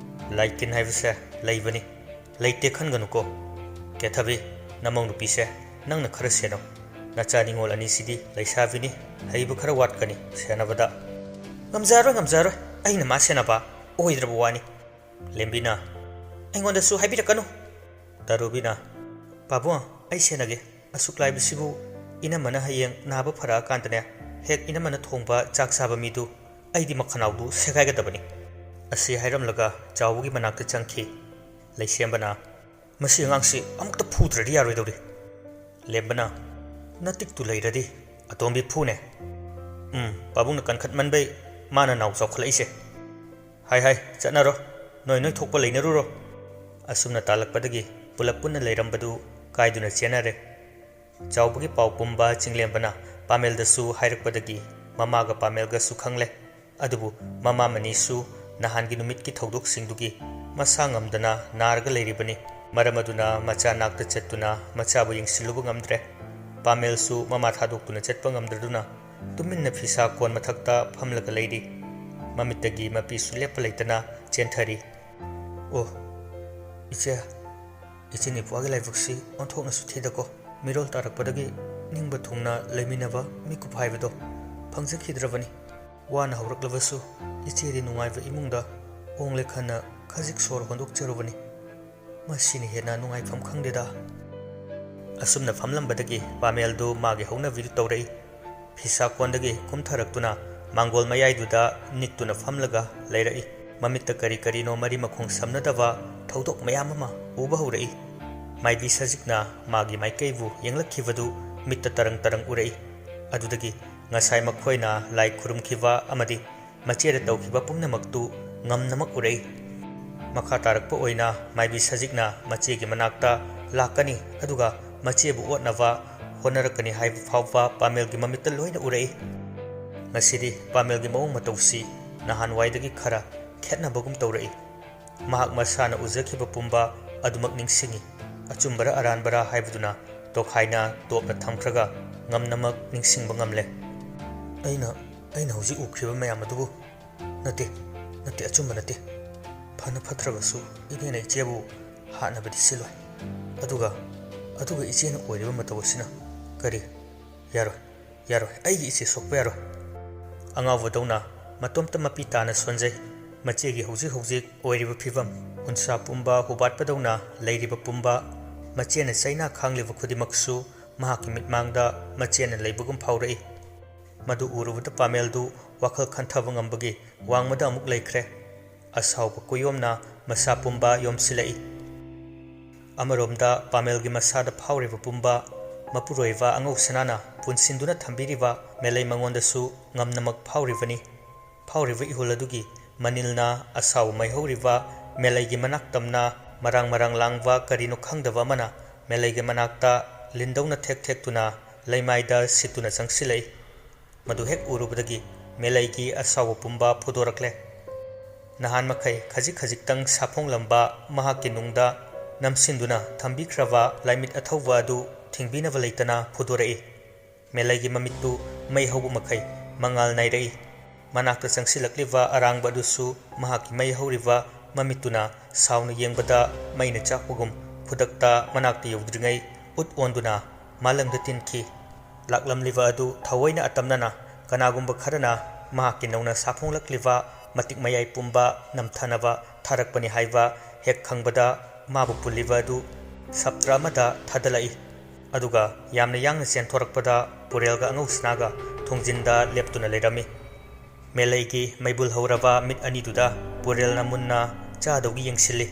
ꯂꯥꯏ ꯇꯤꯟ ꯍꯥꯏꯕꯁꯦ ꯂꯩꯕꯅꯤ꯫ ꯂꯩꯇꯦ ꯈꯟꯒꯅꯨꯀꯣ꯫ ꯀꯦꯊꯕꯤ, ꯅꯃꯧ ꯅꯨꯄꯤꯁꯦ ꯅꯪꯅ ꯈꯔ ꯁꯦꯟꯅꯧ꯫ ꯅꯆꯥ ꯅꯤꯉꯣꯜ ꯑꯅꯤꯁꯤꯗꯤ ꯂꯩꯁꯥꯕꯤꯅꯤ, ꯍꯩꯕ ꯈꯔ ꯋꯥꯠꯀꯅꯤ ꯁꯦꯟꯅꯕꯗ꯫" "ꯉꯝꯖꯔꯣꯏ, ꯉꯝꯖꯔꯣꯏ, ꯑꯩꯅ ꯃꯥ ꯁꯦꯟꯅꯕ ꯑꯣꯏꯗ꯭ꯔꯕ ꯋꯥꯅꯤ꯫" ꯂꯦꯝꯕꯤꯅ, "ꯑꯩꯉꯣꯟꯗꯁꯨ ꯍꯥꯏꯕꯤꯔꯛꯀꯅꯨ꯫" ꯇꯔꯨꯕꯤꯅ, "ꯄꯥꯕꯨꯡ, ꯑꯩ ꯁꯦꯟꯅꯒꯦ꯫ ꯑꯁꯨꯛ ꯂꯥꯏꯕꯁꯤꯕꯨ ꯏꯅꯝꯃꯅ ꯍꯌꯦꯡ ꯅꯥꯕ ꯐꯔꯛꯑꯀꯥꯟꯗꯅꯦ, ꯍꯦꯛ ꯏꯅꯝꯃꯅ ꯊꯣꯡꯕ ꯆꯥꯛ ꯆꯥꯕ ꯃꯤꯗꯨ ꯑꯩꯗꯤ ꯃꯈꯅꯥꯎꯗꯨ ꯁꯦꯒꯥꯏꯒꯗꯕꯅꯤ꯫" ꯑꯁꯤ ꯍꯥꯏꯔꯝꯂꯒ ꯆꯥꯎꯕꯒꯤ ꯃꯅꯥꯛꯇ ꯆꯪꯈꯤ꯫ ꯂꯩꯁꯦꯝꯕꯅ, "ꯃꯁꯤ ꯑꯉꯥꯡꯁꯤ ꯑꯃꯨꯛꯇ ꯐꯨꯗ꯭ꯔꯗꯤ ꯌꯥꯔꯣꯏꯗꯧꯔꯤ꯫" ꯂꯦꯝꯕꯅ, "ꯅꯇꯤꯛꯇꯨ ꯂꯩꯔꯗꯤ ꯑꯇꯣꯝꯕꯤ ꯐꯨꯅꯦ꯫" "ꯎꯝ, ꯄꯥꯕꯨꯡꯅ ꯀꯟꯈꯠꯃꯟꯕꯩ ꯃꯥꯅ ꯅꯥꯎ ꯆꯥꯎꯈꯠꯂꯛꯏꯁꯦ꯫ ꯍꯥꯏ ꯍꯥꯏ, ꯆꯠꯅꯔꯣ, ꯅꯣꯏ ꯅꯣꯏ ꯊꯣꯛꯄ ꯂꯩꯅꯔꯨꯔꯣ꯫" ꯑꯁꯨꯝꯅ ꯇꯥꯜꯂꯛꯄꯗꯒꯤ ꯄꯨꯂꯞ ꯄꯨꯟꯅ ꯂꯩꯔꯝꯕꯗꯨ ꯀꯥꯏꯗꯨꯅ ꯆꯦꯟꯅꯔꯦ꯫ ꯆꯥꯎꯕꯒꯤ ꯄꯥꯎ ꯄꯨꯝꯕ ꯆꯤꯡꯂꯦꯝꯕꯅ ꯄꯥꯃꯦꯜꯗꯁꯨ ꯍꯥꯏꯔꯛꯄꯗꯒꯤ ꯃꯃꯥꯒ ꯄꯥꯃꯦꯜꯒꯁꯨ ꯈꯪꯂꯦ꯫ ꯑꯗꯨꯕꯨ ꯃꯃꯥ ꯃꯅꯤꯁꯨ ꯅꯍꯥꯟꯒꯤ ꯅꯨꯃꯤꯠꯀꯤ ꯊꯧꯗꯣꯛꯁꯤꯡꯗꯨꯒꯤ ꯃꯁꯥ ꯉꯝꯗꯅ ꯅꯥꯔꯒ ꯂꯩꯔꯤꯕꯅꯤ꯫ ꯃꯔꯝ ꯑꯗꯨꯅ ꯃꯆꯥ ꯅꯥꯛꯇ ꯆꯠꯇꯨꯅ ꯃꯆꯥꯕꯨ ꯌꯦꯡꯁꯤꯜꯂꯨꯕ ꯉꯝꯗ꯭ꯔꯦ꯫ ꯄꯥꯃꯦꯜꯁꯨ ꯃꯃꯥ ꯊꯥꯗꯣꯛꯇꯨꯅ ꯆꯠꯄ ꯉꯝꯗ꯭ꯔꯗꯨꯅ ꯇꯨꯃꯤꯟꯅ ꯐꯤꯁꯥ ꯀꯣꯟ ꯃꯊꯛꯇ ꯐꯝꯂꯒ ꯂꯩꯔꯤ꯫ ꯃꯃꯤꯠꯇꯒꯤ ꯃꯄꯤꯁꯨ ꯂꯦꯞꯄ ꯂꯩꯇꯅ ꯆꯦꯟꯊꯔꯤ꯫ "ꯑꯣ, ꯏꯆꯦ, ꯏꯆꯤꯟ ꯏꯄ꯭ꯋꯥꯒꯤ ꯂꯥꯏꯕꯛꯁꯤ ꯑꯣꯟꯊꯣꯛꯅꯁꯨ ꯊꯤꯗꯀꯣ꯫ ꯃꯤꯔꯣꯜ ꯇꯥꯔꯛꯄꯗꯒꯤ ꯅꯤꯡꯕ ꯊꯨꯡꯅ ꯂꯩꯃꯤꯟꯅꯕ ꯃꯤꯀꯨꯞ ꯍꯥꯏꯕꯗꯣ ꯐꯪꯖꯈꯤꯗ꯭ꯔꯕꯅꯤ꯫ ꯋꯥꯅ ꯍꯧꯔꯛꯂꯕꯁꯨ ꯏꯆꯦꯗꯤ ꯅꯨꯡꯉꯥꯏꯕ ꯏꯃꯨꯡꯗ ꯑꯣꯡꯂꯦ ꯈꯟꯅ ꯈꯖꯤꯛ ꯁꯣꯔ ꯍꯣꯟꯗꯣꯛꯆꯔꯨꯕꯅꯤ꯫ ꯃꯁꯤꯅ ꯍꯦꯟꯅ ꯅꯨꯡꯉꯥꯏꯐꯝ ꯈꯪꯗꯦꯗ꯫" ꯑꯁꯨꯝꯅ ꯐꯝꯂꯝꯕꯗꯒꯤ ꯄꯥꯃꯦꯜꯗꯨ ꯃꯥꯒꯤ ꯍꯧꯅꯕꯤꯗꯨ ꯇꯧꯔꯛꯏ꯫ ꯐꯤꯁꯥꯀꯣꯟꯗꯒꯤ ꯀꯨꯝꯊꯔꯛꯇꯨꯅ ꯃꯥꯡꯒꯣꯜ ꯃꯌꯥꯏꯗꯨꯗ ꯅꯤꯛꯇꯨꯅ ꯐꯝꯂꯒ ꯂꯩꯔꯛꯏ꯫ ꯃꯃꯤꯠꯇ ꯀꯔꯤ ꯀꯔꯤꯅꯣ ꯃꯔꯤ ꯃꯈꯣꯡ ꯁꯝꯅꯗꯕ ꯊꯧꯗꯣꯛ ꯃꯌꯥꯝ ꯑꯃ ꯎꯕ ꯍꯧꯔꯛꯏ꯫ ꯃꯥꯏꯕꯤ ꯁꯖꯤꯛꯅ ꯃꯥꯒꯤ ꯃꯥꯏꯀꯩꯕꯨ ꯌꯦꯡꯂꯛꯈꯤꯕꯗꯨ ꯃꯤꯠꯇ ꯇꯔꯪ ꯇꯔꯪ ꯎꯔꯛꯏ꯫ ꯑꯗꯨꯗꯒꯤ ꯉꯁꯥꯏ ꯃꯈꯣꯏꯅ ꯂꯥꯏ ꯈꯨꯔꯨꯝꯈꯤꯕ ꯑꯃꯗꯤ ꯃꯆꯦꯗ ꯇꯧꯈꯤꯕ ꯄꯨꯝꯅꯃꯛꯇꯨ ꯉꯝꯅꯃꯛ ꯎꯔꯛꯏ꯫ ꯃꯈꯥ ꯇꯥꯔꯛꯄ ꯑꯣꯏꯅ ꯃꯥꯏꯕꯤ ꯁꯖꯤꯛꯅ ꯃꯆꯦꯒꯤ ꯃꯅꯥꯛꯇ ꯂꯥꯛꯀꯅꯤ, ꯑꯗꯨꯒ ꯃꯆꯦꯕꯨ ꯑꯣꯠꯅꯕ ꯍꯣꯠꯅꯔꯛꯀꯅꯤ ꯍꯥꯏꯕ ꯐꯥꯎꯕ ꯄꯥꯃꯦꯜꯒꯤ ꯃꯃꯤꯠꯇ ꯂꯣꯏꯅ ꯎꯔꯛꯏ꯫ ꯉꯁꯤꯗꯤ ꯄꯥꯃꯦꯜꯒꯤ ꯃꯑꯣꯡ ꯃꯇꯧꯁꯤ ꯅꯍꯥꯟꯋꯥꯏꯗꯒꯤ ꯈꯔ ꯈꯦꯠꯅꯕꯒꯨꯝ ꯇꯧꯔꯛꯏ꯫ ꯃꯍꯥꯛ ꯃꯁꯥꯅ ꯎꯖꯈꯤꯕ ꯄꯨꯝꯕ ꯑꯗꯨꯃꯛ ꯅꯤꯡꯁꯤꯡꯏ꯫ ꯑꯆꯨꯝꯕꯔ ꯑꯔꯥꯟꯕꯔ ꯍꯥꯏꯕꯗꯨꯅ ꯇꯣꯈꯥꯏꯅ ꯇꯣꯞꯅ ꯊꯝꯈ꯭ꯔꯒ ꯉꯝꯅꯃꯛ ꯅꯤꯡꯁꯤꯡꯕ ꯉꯝꯂꯦ꯫ "ꯑꯩꯅ, ꯑꯩꯅ ꯍꯧꯖꯤꯛ ꯎꯈ꯭ꯔꯤꯕ ꯃꯌꯥꯝ ꯑꯗꯨꯕꯨ ꯅꯠꯇꯦ, ꯅꯠꯇꯦ, ꯑꯆꯨꯝꯕ ꯅꯠꯇꯦ꯫ ꯐꯅ ꯐꯠꯇ꯭ꯔꯕꯁꯨ ꯏꯅꯦꯅ ꯏꯆꯦꯕꯨ ꯍꯥꯠꯅꯕꯗꯤ ꯁꯤꯜꯂꯣꯏ꯫ ꯑꯗꯨꯒ, ꯑꯗꯨꯒ ꯏꯆꯦꯅ ꯑꯣꯏꯔꯤꯕ ꯃꯇꯧ ꯑꯁꯤꯅ ꯀꯔꯤ? ꯌꯥꯔꯣꯏ, ꯌꯥꯔꯣꯏ, ꯑꯩꯒꯤ ꯏꯆꯦ ꯁꯣꯛꯄ ꯌꯥꯔꯣꯏ꯫" ꯑꯉꯥꯎꯕꯗꯧꯅ ꯃꯇꯣꯝꯇ ꯃꯄꯤ ꯇꯥꯅ ꯁꯣꯟꯖꯩ꯫ ꯃꯆꯦꯒꯤ ꯍꯧꯖꯤꯛ ꯍꯧꯖꯤꯛ ꯑꯣꯏꯔꯤꯕ ꯐꯤꯕꯝ, ꯎꯟꯁꯥ ꯄꯨꯝꯕ ꯍꯨꯕꯥꯠꯄꯗꯧꯅ ꯂꯩꯔꯤꯕ ꯄꯨꯝꯕ, ꯃꯆꯦꯅ ꯆꯩꯅꯥ ꯈꯥꯡꯂꯤꯕ ꯈꯨꯗꯤꯡꯃꯛꯁꯨ ꯃꯍꯥꯛꯀꯤ ꯃꯤꯠꯃꯥꯡꯗ ꯃꯆꯦꯅ ꯂꯩꯕꯒꯨꯝ ꯐꯥꯎꯔꯛꯏ꯫ ꯃꯗꯨ ꯎꯔꯨꯕꯗ ꯄꯥꯃꯦꯜꯗꯨ ꯋꯥꯈꯜ ꯈꯟꯊꯕ ꯉꯝꯕꯒꯤ ꯋꯥꯡꯃꯗ ꯑꯃꯨꯛ ꯂꯩꯈ꯭ꯔꯦ꯫ ꯑꯁꯥꯎꯕ ꯀꯨꯌꯣꯝꯅ ꯃꯁꯥ ꯄꯨꯝꯕ ꯌꯣꯝꯁꯤꯜꯂꯛꯏ꯫ ꯑꯃꯔꯣꯝꯗ ꯄꯥꯃꯦꯜꯒꯤ ꯃꯁꯥꯗ ꯐꯥꯎꯔꯤꯕ ꯄꯨꯝꯕ, ꯃꯄꯨꯔꯣꯏꯕ ꯑꯉꯧ ꯁꯅꯥꯅ ꯄꯨꯟꯁꯤꯟꯗꯨꯅ ꯊꯝꯕꯤꯔꯤꯕ ꯃꯦꯂꯩ ꯃꯉꯣꯟꯗꯁꯨ ꯉꯝꯅꯃꯛ ꯐꯥꯎꯔꯤꯕꯅꯤ꯫ ꯐꯥꯎꯔꯤꯕ ꯏꯍꯨꯜ ꯑꯗꯨꯒꯤ ꯃꯅꯤꯜꯅ ꯑꯁꯥꯎꯕ ꯃꯩꯍꯧꯔꯤꯕ ꯃꯦꯂꯩꯒꯤ ꯃꯅꯥꯛ ꯇꯝꯅ ꯃꯔꯥꯡ ꯃꯔꯥꯡ ꯂꯥꯡꯕ ꯀꯔꯤꯅꯣ ꯈꯪꯗꯕ ꯑꯃꯅ ꯃꯦꯂꯩꯒꯤ ꯃꯅꯥꯛꯇ ꯂꯤꯟꯗꯧꯅ ꯊꯦꯛ ꯊꯦꯛꯇꯨꯅ ꯂꯩꯃꯥꯏꯗ ꯁꯤꯠꯇꯨꯅ ꯆꯪꯁꯤꯜꯂꯛꯏ꯫ ꯃꯗꯨ ꯍꯦꯛ ꯎꯔꯨꯕꯗꯒꯤ ꯃꯦꯂꯩꯒꯤ ꯑꯁꯥꯎꯕ ꯄꯨꯝꯕ ꯐꯨꯗꯣꯔꯛꯂꯦ꯫ ꯅꯍꯥꯟ ꯃꯈꯩ ꯈꯖꯤꯛ ꯈꯖꯤꯛꯇꯪ ꯁꯥꯐꯣꯡꯂꯝꯕ ꯃꯍꯥꯛꯀꯤ ꯅꯨꯡꯗ ꯅꯝꯁꯤꯟꯗꯨꯅ ꯊꯝꯕꯤꯈ꯭ꯔꯕ ꯂꯥꯏꯃꯤꯠ ꯑꯊꯧꯕ ꯑꯗꯨ ꯊꯤꯡꯕꯤꯅꯕ ꯂꯩꯇꯅ ꯐꯨꯗꯣꯔꯛꯏ꯫ ꯃꯦꯂꯩꯒꯤ ꯃꯃꯤꯠꯇꯨ ꯃꯩ ꯍꯧꯕ ꯃꯈꯩ ꯃꯉꯥꯜ ꯅꯥꯏꯔꯛꯏ꯫ ꯃꯅꯥꯛꯇ ꯆꯪꯁꯤꯜꯂꯛꯂꯤꯕ ꯑꯔꯥꯡꯕ ꯑꯗꯨꯁꯨ ꯃꯍꯥꯛꯀꯤ ꯃꯩ ꯍꯧꯔꯤꯕ ꯃꯃꯤꯠꯇꯨꯅ ꯁꯥꯎꯅ ꯌꯦꯡꯕꯗ ꯃꯩꯅ ꯆꯥꯛꯄꯒꯨꯝ ꯈꯨꯗꯛꯇ ꯃꯅꯥꯛꯇ ꯌꯧꯗ꯭ꯔꯤꯉꯩ ꯎꯠ ꯑꯣꯟꯗꯨꯅ ꯃꯥꯂꯪꯗ ꯇꯤꯟꯈꯤ꯫ ꯂꯥꯛꯂꯝꯂꯤꯕ ꯑꯗꯨ ꯊꯑꯣꯏꯅ ꯑꯇꯝꯅꯅ ꯀꯅꯥꯒꯨꯝꯕ ꯈꯔꯅ ꯃꯍꯥꯛꯀꯤ ꯅꯧꯅ ꯁꯥꯐꯣꯡꯂꯛꯂꯤꯕ ꯃꯇꯤꯛ ꯃꯌꯥꯏ ꯄꯨꯝꯕ ꯅꯝꯊꯅꯕ ꯊꯥꯔꯛꯄꯅꯤ ꯍꯥꯏꯕ ꯍꯦꯛ ꯈꯪꯕꯗ ꯃꯥꯕꯨ ꯄꯨꯜꯂꯤꯕ ꯑꯗꯨ ꯁꯞꯇ꯭ꯔ ꯑꯃꯗ ꯊꯥꯗꯂꯛꯏ꯫ ꯑꯗꯨꯒ ꯌꯥꯝꯅ ꯌꯥꯡꯅ ꯆꯦꯟꯊꯣꯔꯛꯄꯗ ꯄꯨꯔꯦꯜꯒ ꯑꯉꯧꯁꯅꯥꯒ ꯊꯣꯡꯖꯤꯟꯗ ꯂꯦꯞꯇꯨꯅ ꯂꯩꯔꯝꯃꯤ꯫ ꯃꯦꯂꯩꯒꯤ ꯃꯩꯕꯨꯜ ꯍꯧꯔꯕ ꯃꯤꯠ ꯑꯅꯤꯗꯨꯗ ꯄꯨꯔꯦꯜꯅ ꯃꯨꯟꯅ ꯆꯥꯗꯧꯒꯤ ꯌꯦꯡꯁꯤꯜꯂꯤ꯫